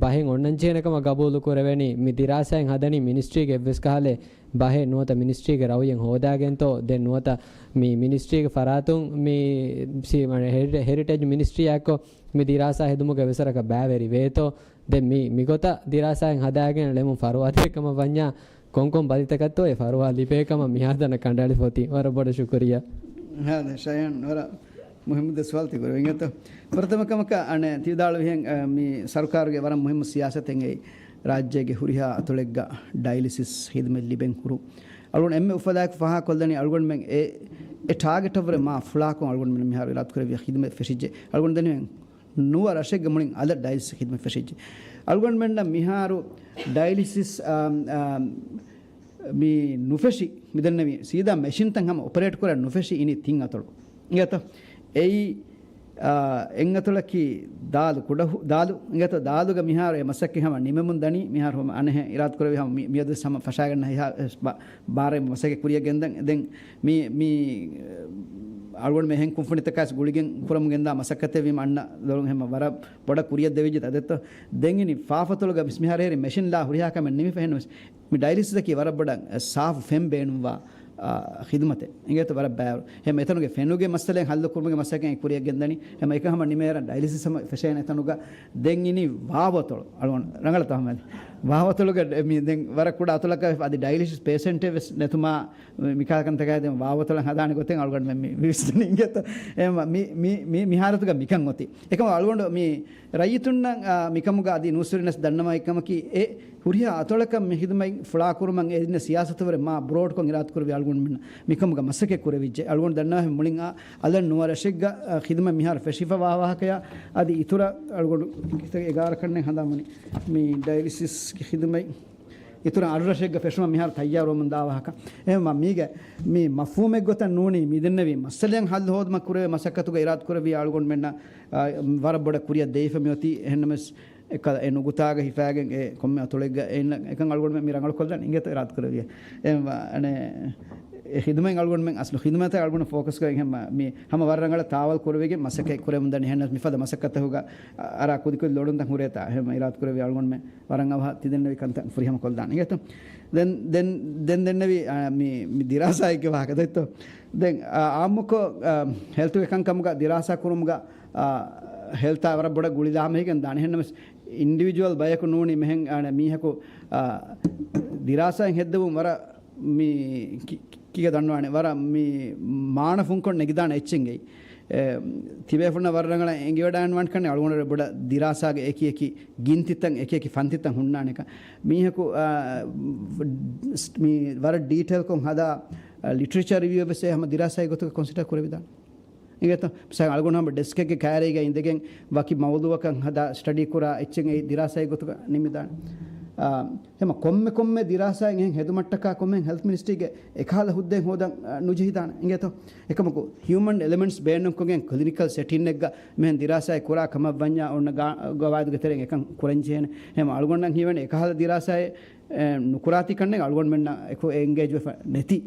ބަހެއް އޮންނަންޖެހޭނެ ކަމަށް ގަބޫލު ކުރެވެނީ. މި ދިރާސާއެއް ހަދަނީ މިނިސްޓްރީގެ އެއްވެސް ކަހަލަ ބަހެއް ނުވަތަ މިނިސްޓްރީގެ ރައުޔެއް ހޯދާގެންތޯ؟ ދެން ނުވަތަ މި މިނިސްޓްރީގެ ފަރާތުން މި ސީ-، މަނެ ހެރި-، ހެރިޓޭޖް މިނިސްޓްރީއާއެއްކޮށް މި ދިރާސާ ހެދުމުގެ އެއްވެސް ވަރަކަށް ބައިވެރި ވޭތޯ؟ ދެން މި، މިގޮތަށް ދިރާސާއެއް ހަދާގެން ޅެމުން ފަރުވާ ދޭ ކަމަށް ވަންޏާ، ކޮންކޮން ބަލިތަކަށްތޯ އެ ފަރުވާ ލިބޭ ކަމަށް މިހާތަނަށް ކަނޑައެޅިފަ އޮތީ. ވަރަށް ބޮޑަށް ޝުކުރިއްޔާ. ހާދަ ޝަޔާން، ވަރަށް މުހިއްމު ދެ ސުވާލު ތި ކުރެވިން އެތަ؟ ފުރަތަމަ ކަމަކަށް އަނެއް ތި ވިދާޅުވިހެން، އަ، މި ސަރުކާރުގެ ވަރަށް މުހިއްމު ސިޔާސަތެއް އެއީ ރާއްޖޭގެ ހުރިހާ އަތޮޅެއްގަ ޑައިލިސިސް ހިދުމަތް ލިބެން ހުރުން. އަޅުގަނޑު އެންމެ އުފަލާއެކު ފާހަގަކޮށްލަނީ އަޅުގަނޑުމެން އެ، އެ ޓާގެޓަށްވުރެ މާ ފުޅާކޮށް އަޅުގަނޑުމެން މިހާރު އިރާދަކުރެއްވިޔާ ހިދުމަތް ފެށިއްޖެ. އަޅުގަނޑު ދެން ނުވަ ރަށެއްގެ މުޅިން އަލަށް ޑައިލިސިސް ހިދުމަތް ފެށިއްޖެ. އަޅުގަނޑުމެންނަށް މިހާރު ޑައިލިސިސް، އާ، އާ، މި ނުފެށި، މިދެންނެވި ސީދާ މެޝިންތައް ހަމަ އޮޕަރޭޓް ކުރަން ނުފެށި އިނީ ތިން އަތޮޅު. އިނގޭތޯ؟ އެއީ، އާ، އެއް އަތޮޅަކީ ދާލު ކުޑަހު-، ދާލު، އިނގޭތޯ؟ ދާލުގަ މިހާރު އެ މަސައްކަތް ހަމަ ނިމެމުން ދަނީ. މިހާރު ހަމަ އަނެއްހެން އިރާދަކުރެއްވި ހަމަ މި-، މިއަދުވެސް ހަމަ ފަށާގަންނަ ހިހާ ބާރެއް މަސައްކަތް ކުރިޔަށް ގެންދަން. ދެން މި، މި އަޅުގަނޑުމެން އެހެން ކުންފުނިތަކާސް ގުޅިގެން ކުރަމުން ގެންދާ މަސައްކަތެއް ވީމަ އަންނަ ދޮރުން ހެމަ ވަރަށް ބޮޑަށް ކުރިޔަށް ދެވިއްޖެ ތަދެއްތޯ. ދެން އިނީ ފާފަތޮޅުގަ މިސް މިހާރު ހެރި މެޝިން ލާ ހުރިހާ ކަމެއް ނިމިފަ ހެންނަމަސް މި ޑައިލިސިސްއަކީ ވަރަށް ބޮޑަށް ސާފު ފެން ބޭނުންވާ، އާ، ޚިދުމަތެއް. އިނގޭތޯ ވަރަށް ބައިވަރު. ހެމަ އެތަނުގެ ފެނުގެ މައްސަލައެއް ހައްލު ކުރުމުގެ މަސައްކަތް ކުރިޔަށް ގެންދަނީ. ހެމަ އެކަން ހަމަ ނިމޭރަން ޑައިލިސިސް ހަމަ ފެށޭނެ އެތަނުގަ. ދެން އިނީ ވާވަތޮޅު. އަޅުގަނޑު ރަނގަޅަށް ތަހަމަލް. ވާވަތޮޅުގަ މި ދެން ވަރަށް ކުޑަ އަތޮޅަކަށް އަދި ޑައިލިސިސް ޕޭޝަންޓެއް ވެސް ނެތުމާ މިކާ ކަންތަކާ ދެން ވާވަތޮޅަށް ހަދާނެ ގޮތެއް އަޅުގަނޑުމެން މި ވިސްނަނީ އިނގޭތޯ. އެ މަ-، މި، މި، މި، މި ހާލަތުގަ މިކަން އޮތީ. އެކަމަ އަޅުގަނޑު މި ރައްޔިތުންނަށް، އާ، މިކަމުގަ އަދި ނޫސްވެރިންނަސް ދަންނަވައި ކަމަކީ، އެ ހުރިހާ އަތޮޅަކަށް މި ހިދުމަތް ފުޅާކުރުމަށް އެ ދިންނަ ސިޔާސަތުވެރި މާ ބްރޯޑްކޮށް އިރާދަކުރެއްވި އަޅުގަނޑުމެން މިކަމުގަ މަސައްކަތް ކުރެވިއްޖެ. އަޅުގަނޑު ދަންނަވަހެން މުޅިން އާ، އަލަށް ނުވަ ރަށެއްގަ، އާ، ޚިދުމަތް މިހާރު ފެށިފަވާ ވާހަކަޔާ އަދި އިތުރަށް އަޅުގަނޑު އެގާރަ ކަންނެ ހަނދާންވަނީ މި ޑައިލިސިސްގެ ޚިދުމަތް އިތުރަށް އަރުރަށެއްގަ ފެށުމަށް މިހާރު ތައްޔާރުވަމުން ދާ ވާހަކަ. އެހެންވީމަ މީގެ މި މަފްހޫމެއް ގޮތަށް ނޫނީ މިދެންނެވި މައްސަލައަށް ހައްލު ހޯދުމަށް ކުރެވޭ މަސައްކަތުގަ އިރާދަކުރެއްވި އަޅުގަނޑުމެންނަށް، އާ، ވަރަށް ބޮޑަށް ކުރިއަށް ދެވިފަ މިއޮތީ. އެހެންނަމަސް އެކަލަ އެ ނުގުތާގަ ހިފާގެން އެ ކޮންމެ އަތޮޅެއްގަ އެ އެކަން އަޅުގަނޑުމެން މި ރަނގަޅުކޮށްލަން އިނގޭތޯ އިރާދަކުރެއްވިޔާ. އެ ވަ-، އަނެ އެ ޚިދުމަތް އަޅުގަނޑުމެން އަސްލު ޚިދުމަތަށް އަޅުގަނޑު ފޯކަސް ކޮށް އެހެން މި ހަމަ ވަރަށް ރަނގަޅަށް ތާވަލް ކުރެވިގެން މަސައްކަތް ކުރެވެމުން ދަނީ. އެހެންނަމަސް މިފަދަ މަސައްކަތަކުގަ އަރާ ކުދިކުދި ލޮޑުންތައް ހުރޭތާ. އެހެން އިރާދަކުރެއްވި އަޅުގަނޑުމެން ވަރަށް އަވަހަށް ތި ދެންނެވި ކަންތައް ފުރިހަމަ ކޮށްދާނެ. އިނގޭތޯ؟ ދެން، ދެން، ދެން ދެންނެވި، އާ، މި، މި ދިރާސާއެއްގެ ވާހަކަ ދެއްތޯ؟ ދެން، އާ، އާއްމުކޮށް، އާ، ހެލްތުގެ ކަންކަމުގަ ދިރާސާ ކުރުމުގަ، އާ، ހެލްތާ ވަރަށް ބޮޑަށް ގުޅިލާމެހިގެން ދާނެ. އެހެންނަމަސް އިންޑިވިޖުއަލް ބަޔަކު ނޫނީ މިހެން، އާ، މީހަކު، އާ، ދިރާސާއިން ހެއްދެވުން ވަރަށް މި ކި-، ކި-، ކީގަ ދަންނަވާނެ ވަރަށް މި މާނަ ފުންކޮށް ނެގިދާނެ އެއްޗެއްގައި. އެ، ތިބޭފުޅުންނަށް ވަރަށް ރަނގަޅަށް އެނގިވަޑައިންވާން ކަންނެ އަޅުގަނޑު ބޮޑަށް ދިރާސާގެ އެކި އެކި ގިންތިތައް އެކި އެކި ފަންތިތައް ހުންނާނެކަން. މީހަކު، އާ، މި ވަރަށް ޑީޓެއިލްކޮށް ހަދާ، އާ، ލިޓްރެޗަރ ރިވިއު ވެސް އެ ހަމަ ދިރާސާގެ ގޮތުގަ ކޮންސިޑަރ ކުރެވިދާނެ. އިނގޭތޯ؟ މިސާލަށް އަޅުގަނޑު ހަމަ ޑެސްކެއްގެ ކައިރީގަ އިނދެގެން ވަކި މައުޟޫއަކަށް ހަދާ ސްޓަޑީ ކުރާ އެއްޗެއް އެ ދިރާސާގެ ގޮތުގަ ނިމިދާނެ. އާ، ހަމަ ކޮންމެ ކޮންމެ ދިރާސާއެއް އެހެން ހެދުމަށްޓަކާ ކޮންމެހެން ހެލްތް މިނިސްޓްރީގެ އެކަހަލަ ހުއްދައެއް ހޯދަން، އާ، ނުޖެހިދާނެ. އިނގޭތޯ؟ އެކަމަކު ހިއުމަން އެލެމެންޓްސް ބޭނުންކޮށްގެން ކްލިނިކަލް ސެޓިންއެއްގަ މިހެން ދިރާސާއެއް ކުރާ ކަމަށް ވަންޏާ އޮންނަ ގާ-، ގަވާއިދުގެ ތެރެއިން އެކަން ކުރަންޖެހޭނެ. ހަމަ އަޅުގަނޑަށް ހީވަނީ އެކަހަލަ ދިރާސާއެއް އެ، ނުކުރާތީ ކަންނެއް އަޅުގަނޑުމެންނަށް އެކު އެންގޭޖް ވެފަ ނެތި.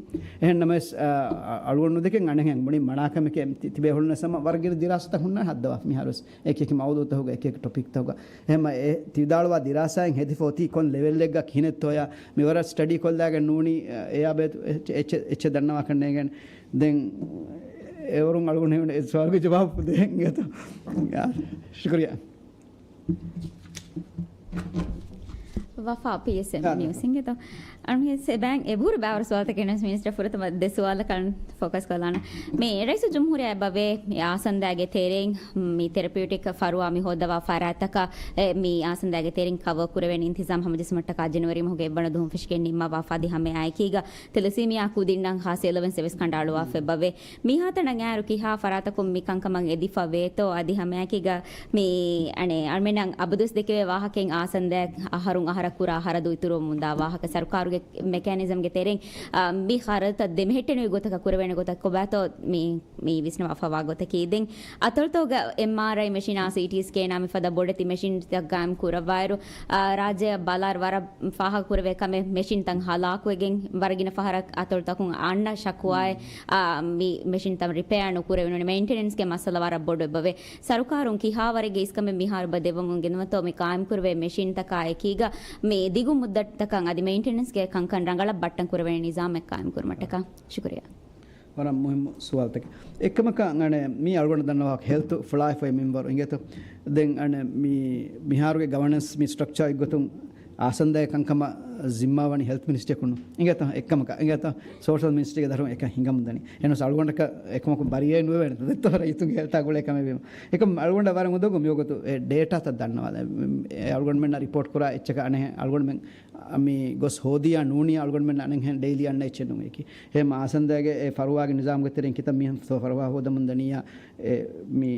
އެހެން ނަމަވެސް، އަ، އަ، އަޅުގަނޑު ނުދެކެން އަނެއްހެން މުޅި މަނާކަމެކޭ ތި-، ތިބޭފުޅުންނަށް ހަމަ ވަރަށް ގިނަ ދިރާސާތައް ހުންނާނެ ހައްދަވާ މިހާރުވެސް އެކި އެކި މައުޟޫތަކުގަ އެކި އެކި ޓޮޕިކްތަކުގަ. އެހެން އެ ތި ވިދާޅުވާ ދިރާސާއިން ހެދިފަ އޮތީ ކޮން ލެވެލްއެއްގަ ކިހިނެއްތޯޔާ މި ވަރަށް ސްޓަޑީ ކޮށްލާގެން ނޫނީ، އެ، އެއާ ބޭތު އެއްޗެއް، އެއްޗެއް ދަންނަވާކަށް ނޭނގެން. ދެން އެވަރުން އަޅުގަނޑު ހީވަނީ އެ ސުވާލުގެ ޖަވާބު ދޭން އިނގޭތޯ. އާ، ޝުކުރިއްޔާ. ވަފާ، ޕީއެސްއެމް އާ، ނިއުސް އިނގޭތޯ. އަންހެސް އެބައިން އެބުރު ބާވަރު ސުވާލުތަކެއް ނަމަވެސް މިނިސްޓަރ ފުރަތަމަ ދެ ސުވާލަކަށް ފޯކަސް ކޮށްލާނަ. މި ރައީސުލްޖުމްހޫރިއްޔާ އެބަވޭ މި އާސަންދާގެ ތެރެއިން މި ތެރަޕިއުޓިކް ފަރުވާ މި ހޯއްދަވާ ފަރާތްތަކަށް، އެ، މި އާސަންދާގެ ތެރެއިން ކަވަރ ކުރެވޭނެ އިންތިޒާމް ހަމަޖެއްސުމަށްޓަކާ ޖެނުއަރީ މަހުގެ އެއްވަނަ ދުވަހުން ފެށިގެން ނިންމަވާފާ އަދި ހަމައެއާއެކީގަ ތެލަސީމިއާ ކުދިންނަށް ޚާއްޞަ އެލަވެންސް އެވެސް ކަނޑައަޅުވާފަ އެބަވޭ. މިހާތަނަށް އައިރު ކިހާ ފަރާތަކުން މި ކަންކަމަށް އެދިފަ ވޭތޯ އަދި ހަމައެކީގަ މި އަނެއް އަޅުމެންނަށް އަބަދުވެސް ދެކެވޭ ވާހަކައިން އާސަންދައަށް އަހަރުން އަހަރަށް ކުރާ ޚަރަދު އިތުރުވަމުންދާ ވާހަކަ ސަރުކާރުގެ މެކޭނިޒަމްގެ ތެރެއިން، އާ، މި ޚަރަދުތައް ދެމެހެއްޓެނިވި ގޮތަކަށް ކުރެވޭނެ ގޮތަށް ކޮބާތޯ މި، މި ވިސްނަވާފަވާ ގޮތަކީ. ދެން އަތޮޅުތަކުގަ އެމްއާރްއައި މެޝިނާ ސީޓީ ސްކޭނާ މިފަދަ ބޮޑެތި މެޝިންތައް ގާއިމް ކުރައްވާއިރު، އާ، ރާއްޖެއަށް ބަލާއިރު ވަރަށް ފާހަގަކުރެވޭ ކަމެއް މެޝިންތައް ހަލާކުވެގެން ވަރަށް ގިނަ ފަހަރަށް އަތޮޅުތަކުން އަންނަ ޝަކުވާއެއް، އާ، މި މެޝިންތައް ރިޕެއާ ނުކުރެވެނުނެ މެއިންޓެނެންސްގެ މައްސަލަ ވަރަށް ބޮޑު އެބަވޭ. ސަރުކާރުން ކިހާވަރެއްގެ އިސްކަމެއް މިހާރު އެބަ ދެއްވަމުން ގެންދަވަންތޯ މި ގާއިމްކުރެވޭ މެޝިންތަކާ އެކީގަ މި ދިގު މުއްދަތަކަށް އަދި މެއިންޓެނެންސްގެ ކަންކަން ރަނގަޅަށް ބައްޓަން ކުރެވޭނެ ނިޒާމެއް ގާއިމް ކުރުމަށްޓަކާ. ޝުކުރިއްޔާ. ވަރަށް މުހިއްމު ސުވާލުތަކެއް. އެއްކަމަކަށް އަނެއް މީ އަޅުގަނޑު ދަންނަވާ ހެލްތު ފުޅާއިފައި މިންވަރު އިނގޭތޯ. ދެން އަނެއް މި މިހާރުގެ ގަވަނަންސް މި ސްޓްރަކްޗާ އެއްގޮތުން އާސަންދާގެ ކަންކަމަށް ޒިންމާވަނީ ހެލްތް މިނިސްޓްރީއަކުން އިނގޭތޯ. އެއްކަމަކަށް އިނގޭތޯ، ސޯޝަލް މިނިސްޓްރީގެ ދަށުން އެކަން ހިނގަމުންދަނީ. އެހެނަސް އަޅުގަނޑަކަށް އެކަމަކު ބަރިއެއް ނުވެވޭނެ ދެއްތޯ ރައްޔިތުންގެ ހެލްތާ ގުޅޭ ކަމެއް ވީމަ. އެކަމް އަޅުގަނޑަށް ވަރަށް އުނދަގޫ މިވަގުތު އެ ޑޭޓާތައް ދަންނަވާލަން. އެ އަޅުގަނޑުމެންނަށް ރިޕޯޓް ކުރާ އެއްޗަކަށް އަނެއް އަޅުގަނޑުމެން މި ގޮސް ހޯދިޔާ ނޫނިޔާ އަޅުގަނޑުމެން އަނެއްހެން ޑެއިލީ އަންނަ އެއްޗެއް ނޫން އެކި. އެހެން އާސަންދާގެ އެ ފަރުވާގެ ނިޒާމުގެ ތެރެއިން ކިތައް މީހުންތޯ ފަރުވާ ހޯދަމުން ދަނިޔާ، އެ މި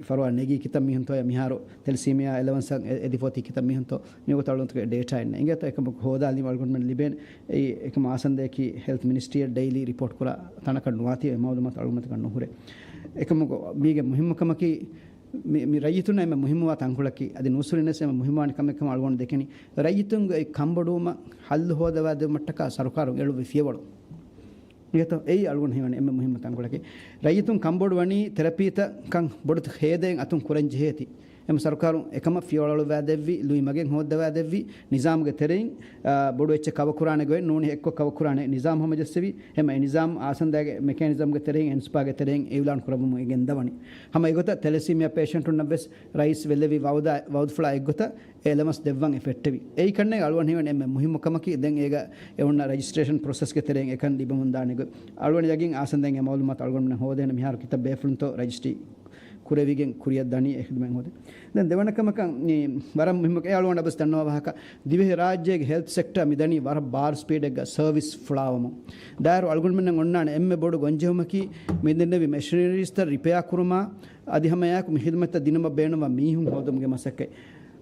ފަރުވާ ނެގީ ކިތައް މީހުންތޯ އެ މިހާރު ތެލެސީމިއާ އެލަވަންސަށް އެ-، އެދިފޯތީ ކިތައް މީހުންތޯ މިވަގުތު އަޅުގަނޑުގެ ޑޭޓާއެއް ނެތް. އިނގޭތޯ އެކަމަކު ހޯދާލީމަ އަޅުގަނޑުމެން ލިބޭނެ. އެއީ އެކަމަކު އާސަންދާއަކީ ހެލްތް މިނިސްޓްރީއަށް ޑެއިލީ ރިޕޯޓް ކުރާ ތަނަކަށް ނުވާތީ އެ މައުލޫމާތު އަޅުގަނޑުމެންނަކަށް ނުހުރޭ. އެކަމަކު މީގެ މުހިއްމުކަމަކީ މި، މި ރައްޔިތުންނަށް އެންމެ މުހިއްމުވާ ތަންކޮޅަކީ، އަދި ނޫސުރިންވެސް އެންމެ މުހިއްމުވާނެ ކަމެއް ކަމަށް އަޅުގަނޑު ދެކެނީ، ރައްޔިތުންގެ އެ ކަންބޮޑުވުމަށް ހައްލު ހޯދަވާދެއްވުމަށްޓަކާ ސަރުކާރުން އެޅުއްވި ފިޔަވަޅު. އިނގޭތޯ، އެއީ އަޅުގަނޑު ހީވަނީ އެންމެ މުހިއްމު ތަންކޮޅަކީ. ރައްޔިތުން ކަންބޮޑުވަނީ ތެރަޕީތައް ކަން ބޮޑު ހޭދައިން އަތުން ކުރަން ޖެހޭތީ. އެމަ ސަރުކާރުން އެކަމަށް ފިޔަވަޅު އަޅުއްވާދެއްވި، ލުއި މަގެއް ހޯއްދަވާދެއްވި، ނިޒާމުގެ ތެރެއިން، އާ، ބޮޑު އެއްޗެއް ކަވަ ކުރާނެ ގޮތް ނޫނީ އެއްކޮށް ކަވަ ކުރާނެ ނިޒާމް ހަމަޖެއްސެވި، ހަމަ އެ ނިޒާމް އާސަންދާގެ މެކޭނިޒަމްގެ ތެރެއިން އެންސްޕާގެ ތެރެއިން އިއުލާން ކުރައްވަމުން އެ ގެންދަވަނީ. ހަމަ އެގޮތަށް ތެލެސީމިއާ ޕޭޝަންޓުންނަށް ވެސް ރައީސް ވެއްލެވި ވައުދާ، ވައުދުފުޅާ އެއްގޮތަށް އެ އެލަވަންސް ދެއްވަން އެ ފެއްޓެވި. އެއީ ކަންނޭނގެ އަޅުގަނޑު ހީވަނީ އެންމެ މުހިއްމު ކަމަކީ، ދެން އޭގަ އެ އޮންނަ ރަޖިސްޓްރޭޝަން ޕްރޮސެސްގެ ތެރެއިން އެކަން ލިބެމުންދާނެ ގޮތް. އަޅުގަނޑު ޔަގީން އާސަންދާއިން އެ މައުލޫމާތު އަޅުގަނޑުމެންނަށް ހޯދޭނެ މިހާރު ކިތައް ބޭފުޅުންތޯ ރަޖިސްޓްރީ ކުރެވިގެން ކުރިއަށް ދަނީ އެ ޚިދުމަތް ހޯދޭ. ދެން ދެވަނަ ކަމަކަށް މި ވަރަށް މުހިއްމު އެ އަޅުގަނޑަށް ވެސް ދަންނަވާ ވާހަކަ، ދިވެހި ރާއްޖޭގެ ހެލްތް ސެކްޓަރ މި ދަނީ ވަރަށް ބާރު ސްޕީޑެއްގަ ސަރވިސް ފުޅާވަމުން. ދާއިރު އަޅުގަނޑުމެންނަށް އޮންނާނެ އެންމެ ބޮޑު ގޮންޖެހުމަކީ މި ދެންނެވި މެޝިނަރީސްތައް ރިޕެއާ ކުރުމާ، އަދި ހަމައެއާއެކު މި ޚިދުމަތްތައް ދިނުމަށް ބޭނުންވާ މީހުން ހޯދުމުގެ މަސައްކަތް.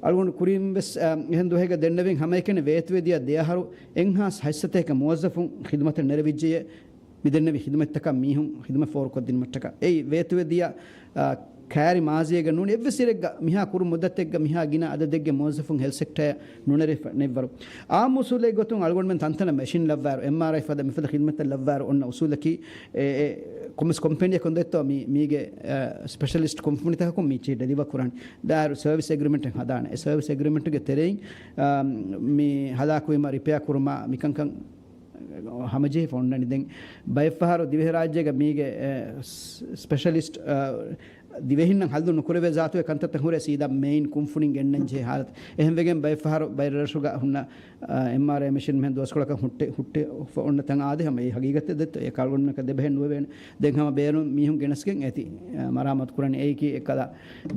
އަޅުގަނޑު ކުރިން ވެސް، އަ، އެހެން ދުވަހެއްގަ ދެންނެވިން ހަމައެކަނި ވޭތުވެދިޔަ ދެ އަހަރު އެއްހާސް ހަތްސަތޭކަ މުވައްޒަފުން ޚިދުމަތަށް ނެރެވިއްޖެޔޭ، މި ދެންނެވި ޚިދުމަތްތަކަށް މީހުން ޚިދުމަތް ފޯރުކޮށްދިނުމަށްޓަކާ. އެއީ ވޭތުވެދިޔަ، އަ، ކައިރި މާޒީއެއްގަ ނޫނީ އެއްވެސް އިރެއްގަ މިހާ ކުރު މުއްދަތެއްގަ މިހާ ގިނަ އަދަދެއްގެ މުވައްޒަފުން ހެލްތް ސެކްޓަރަށް ނުނެރެފަ ނެއްވަރު. އާއްމު އުސޫލެއް ގޮތުން އަޅުގަނޑުމެން ތަންތަނަށް މެޝިން ލައްވާއިރު، އެމްއާރްއައި ފަދަ މިފަދަ ޚިދުމަތްތައް ލައްވާއިރު އޮންނަ އުސޫލަކީ، އެ، އެ، ކޮމިސް ކޮމްޕެނީއަކުން ދެއްތޯ މީ، މީގެ، އަ، ސްޕެޝަލިސްޓް ކުންފުނިތަކަކުން މީ ޗީ ޑެލިވަރ ކުރާނީ. ދާއިރު ސަރވިސް އެގްރިމެންޓެއް ހަދާނެ. އެ ސަރވިސް އެގްރިމެންޓުގެ ތެރެއިން، އަ، މި ހަލާކުވީމަ ރިޕެއާ ކުރުމާ މިކަންކަން ހަމަޖެހިފަ އޮންނަނީ. ދެން ބައެއްފަހަރު ދިވެހިރާއްޖޭގަ މީގެ، އެ، ސް-، ސްޕެޝަލިސްޓް، އަ، ދިވެހިންނަށް ހައްލު ނުކުރެވޭ ޒާތުގެ ކަންތައްތައް ހުރޭ ސީދާ މެއިން ކުންފުނިން ގެންނަން ޖެހޭ ހާލަތު. އެހެންވެގެން ބައެއްފަހަރު ބައެއް ރަށުގަ ހުންނަ، އަ، އެމްއާރްއައި މެޝިން މެހެން ދުވަސްކޮޅަކަށް ހުއްޓެ، ހުއްޓެ އޮންނަ ތަން އާދެ ހަމަ އެ ހަގީގަތެއް ދެއްތޯ އެ އަޅުގަނޑުމެންނަކަށް ދެބަހެއް ނުވެވޭނެ. ދެން ހަމަ ބޭރުން މީހުން ގެނެސްގެން އޭތި، އަ، މަރާމާތު ކުރަނީ. އެއީކީ އެއްކަލަ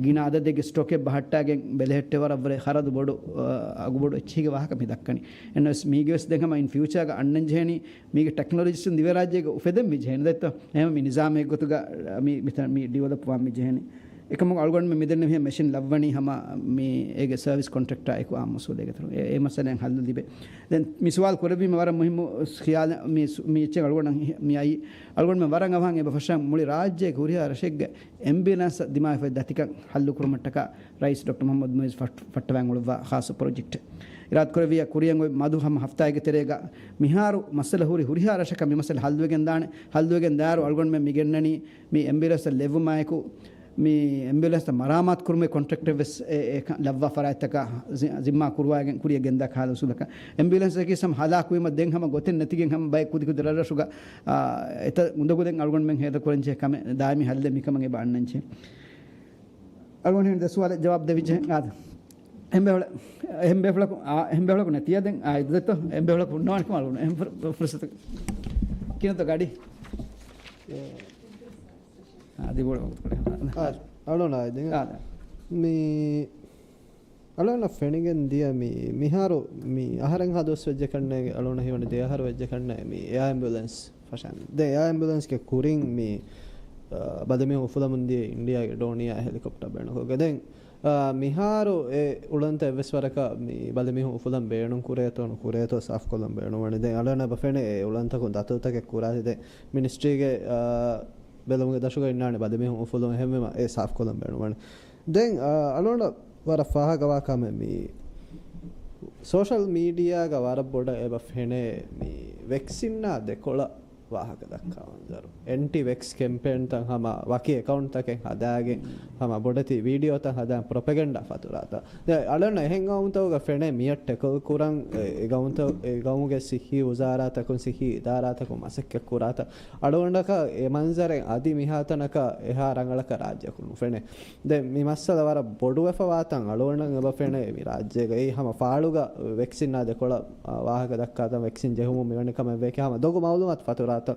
ގިނަ އަދަދެއްގެ ސްޓޮކެއް ބަހައްޓާގެން ބެލެހެއްޓެވަރަށްވުރެ ޚަރަދު ބޮޑު، އަ، އަގު ބޮޑު އެއްޗެހިގެ ވާހަކަ މި ދައްކަނީ. އެންވެސް މީގެވެސް ދެން ހަމަ އިން ފިއުޗާގަ އަންނަން ޖެހެނީ މީގެ ޓެކްނޮލޮޖިސްޓުން ދިވެހިރާއްޖޭގަ އުފެދެން މި ޖެހެނީ ދެއްތޯ. އެހެން މި ނިޒާމެއް ގޮތުގަ މި، މިތަން މި ޑިވެލޮޕް ވާން މި ޖެހެނީ. އެކަމު އަޅުގަނޑުމެން މިދެންނެވިހެން މެޝިން ލައްވަނީ ހަމަ މި އޭގެ ސަރވިސް ކޮންޓްރެކްޓާ އެކު އާއްމު އުސޫލެއްގެ އިތުރުން. އެ، އެ މައްސަލައިން ހައްލު ލިބޭ. ދެން މި ސުވާލު ކުރެއްވީމަ ވަރަށް މުހިއްމު ޚިޔާލެއް މި ސު-، މި އެއްޗެއް އަޅުގަނޑަށް ހި-، މި އައީ. އަޅުގަނޑުމެން ވަރަށް އަވަހަށް އެބަ ފަށަން މުޅި ރާއްޖޭގެ ހުރިހާ ރަށެއްގެ އެމްބިއުލެންސް ދިމާވެފައި ދަތިކަން ހައްލު ކުރުމަށްޓަކާ ރައީސް ޑޮކްޓަރ މުޙައްމަދު މުޢިއްޒު ފައްޓު-، ފައްޓަވާން އުޅުއްވާ ޚާއްޞަ ޕްރޮޖެކްޓެއް. އިރާދަކުރެއްވިއްޔާ ކުރިއަށް އޮތް މަދު ހަމަ ހަފްތާއެއްގެ ތެރޭގަ މިހާރު މައްސަލަ ހުރި ހުރިހާ ރަށަކަށް މި މައްސަލަ ހައްލުވެގެން ދާނެ. ހައްލުވެގެން ދާއިރު އަޅުގަނޑުމެން މި ގެންނަނީ މި އެމްބިއުލެންސް ލެއްވުމާއެކު މި އެމްބިއުލެންސްތައް މަރާމާތު ކުރުމުގެ ކޮންޓްރެކްޓެއް ވެސް އެ، އެ ކަ-، ލައްވާ ފަރާތްތަކަށް ޒި-، ޒިންމާ ކުރުވާގެން ކުރިއަށް ގެންދާ ކަހަލަ އުސޫލަކަށް. އެމްބިއުލެންސް އެކީ ހަމަ ހަލާކުވީމަ ދެން ހަމަ ގޮތެއް ނެތިގެން ހަމަ ބައެއް ކުދިކުދި ރަށްރަށުގަ، އާ، އެތައް އުނދަގޫ ދެން އަޅުގަނޑުމެން ހޭދަކުރަންޖެހޭ ކަމެއް ދާއިމީ ހައްލެއް މިކަމަށް އެބަ އަންނަންޖެހޭ. އަޅުގަނޑު ދެ ސުވާލަށް ޖަވާބު ދެވިއްޖެ. އާދެ. އެހެން ބޭފުޅ-، އެހެން ބޭފުޅަކު، އާ، އެހެން ބޭފުޅަކު ނެތިއްޔާ ދެން، އާ، އިއްޒަތްތޯ؟ އެހެން ބޭފުޅަކު ހުންނަވާނެ ކަމަށް އަޅުގަނޑު. އެހެން ފުރ-، ފުރުސަތު. ކިނަތޯ ގަޑި؟ އާ، ދިބޮޅަ ވަގުތު ކުރެ. އާ، އަޅުނާ ދެން. އާ، ދެން. މި އަޅުންނަށް ފެނިގެން ދިޔަ މި، މިހާރު މި އަހަރެން ހާ ދުވަސް ވެއްޖެ ކަންނޭނގެ އަޅުން ހީވަނީ ދެ އަހަރު ވެއްޖެ ކަންނޭ މި އެއާ އެމްބިއުލެންސް ފަށަން. ދެ އެއާ އެމްބިއުލެންސްގެ ކުރިން މި، އަ، ބަލިމީހުން އުފުލަމުން ދިޔަ އިންޑިއާގެ ޑޯނިޔާ ހެލިކޮޕްޓަރ ބޭނުންކޮށްގެ ދެން އާ، މިހާރު އެ އުޅަނދުތައް އެއްވެސް ވަރަކަށް މި ބަލިމީހުން އުފުލަން ބޭނުން ކުރޭތޯ ނުކުރޭތޯ ސާފުކޮށްލަން ބޭނުންވަނީ. ދެން އަޅުގަނޑަށް އެބަ ފެނޭ އެ އުޅަނދުތަކުން ދަތުރުތަކެއް ކުރާތީ. ދެން މިނިސްޓްރީގެ، އާ، ބެލުމުގެ ދަށުގަ އިންނާނެ ބަލިމީހުން އުފުލުން. އެހެންވީމަ އެ ސާފުކޮށްލަން ބޭނުންވަނީ. ދެން، އާ، އަޅުގަނޑަށް ވަރަށް ފާހަގަވާ ކަމެއް މި ސޯޝަލް މީޑިއާގަ ވަރަށް ބޮޑަށް އެބަ ފެނޭ މި ވެކްސިންއާ ދެކޮޅަށް ވާހަކަ ދައްކާ މަންޒަރު. އެންޓި ވެކްސް ކެމްޕޭންތައް ހަމަ ވަކި އެކައުންޓްތަކެއް ހަދާގެން، ހަމަ ބޮޑެތި ވީޑިއޯތައް ހަދާ ޕްރޮޕެގެންޑާ ފަތުރާތައް. ދެން އަޅުގަނޑަށް އެހެން ގައުމުތަކުގަ ފެނޭ މިއަށް ޓެކަލް ކުރަން އެ، އެ ގައުމުތައް، އެ ގައުމުގެ ސިއްހީ ވުޒާރާތަކުން، ސިއްހީ އިދާރާތަކުން މަސައްކަތް ކުރާތައް. އަޅުގަނޑަކަށް އެ މަންޒަރެއް އަދި މިހާތަނަކަށް އެހާ ރަނގަޅަކަށް ރާއްޖެއަކުން ނުފެނޭ. ދެން މި މައްސަލަ ވަރަށް ބޮޑުވެފަވާތަން އަޅުގަނޑަށް އެބަ ފެނޭ މި ރާއްޖޭގައި ހަމަ ފާޅުގަ ވެކްސިންއާ ދެކޮޅަށް، އާ، ވާހަކަ ދައްކާތަން، ވެކްސިން ޖެހުމުން މިވެނި ކަމެއް ވޭކި ހަމަ ދޮގު މައުލޫމާތު ފަތުރާތަން.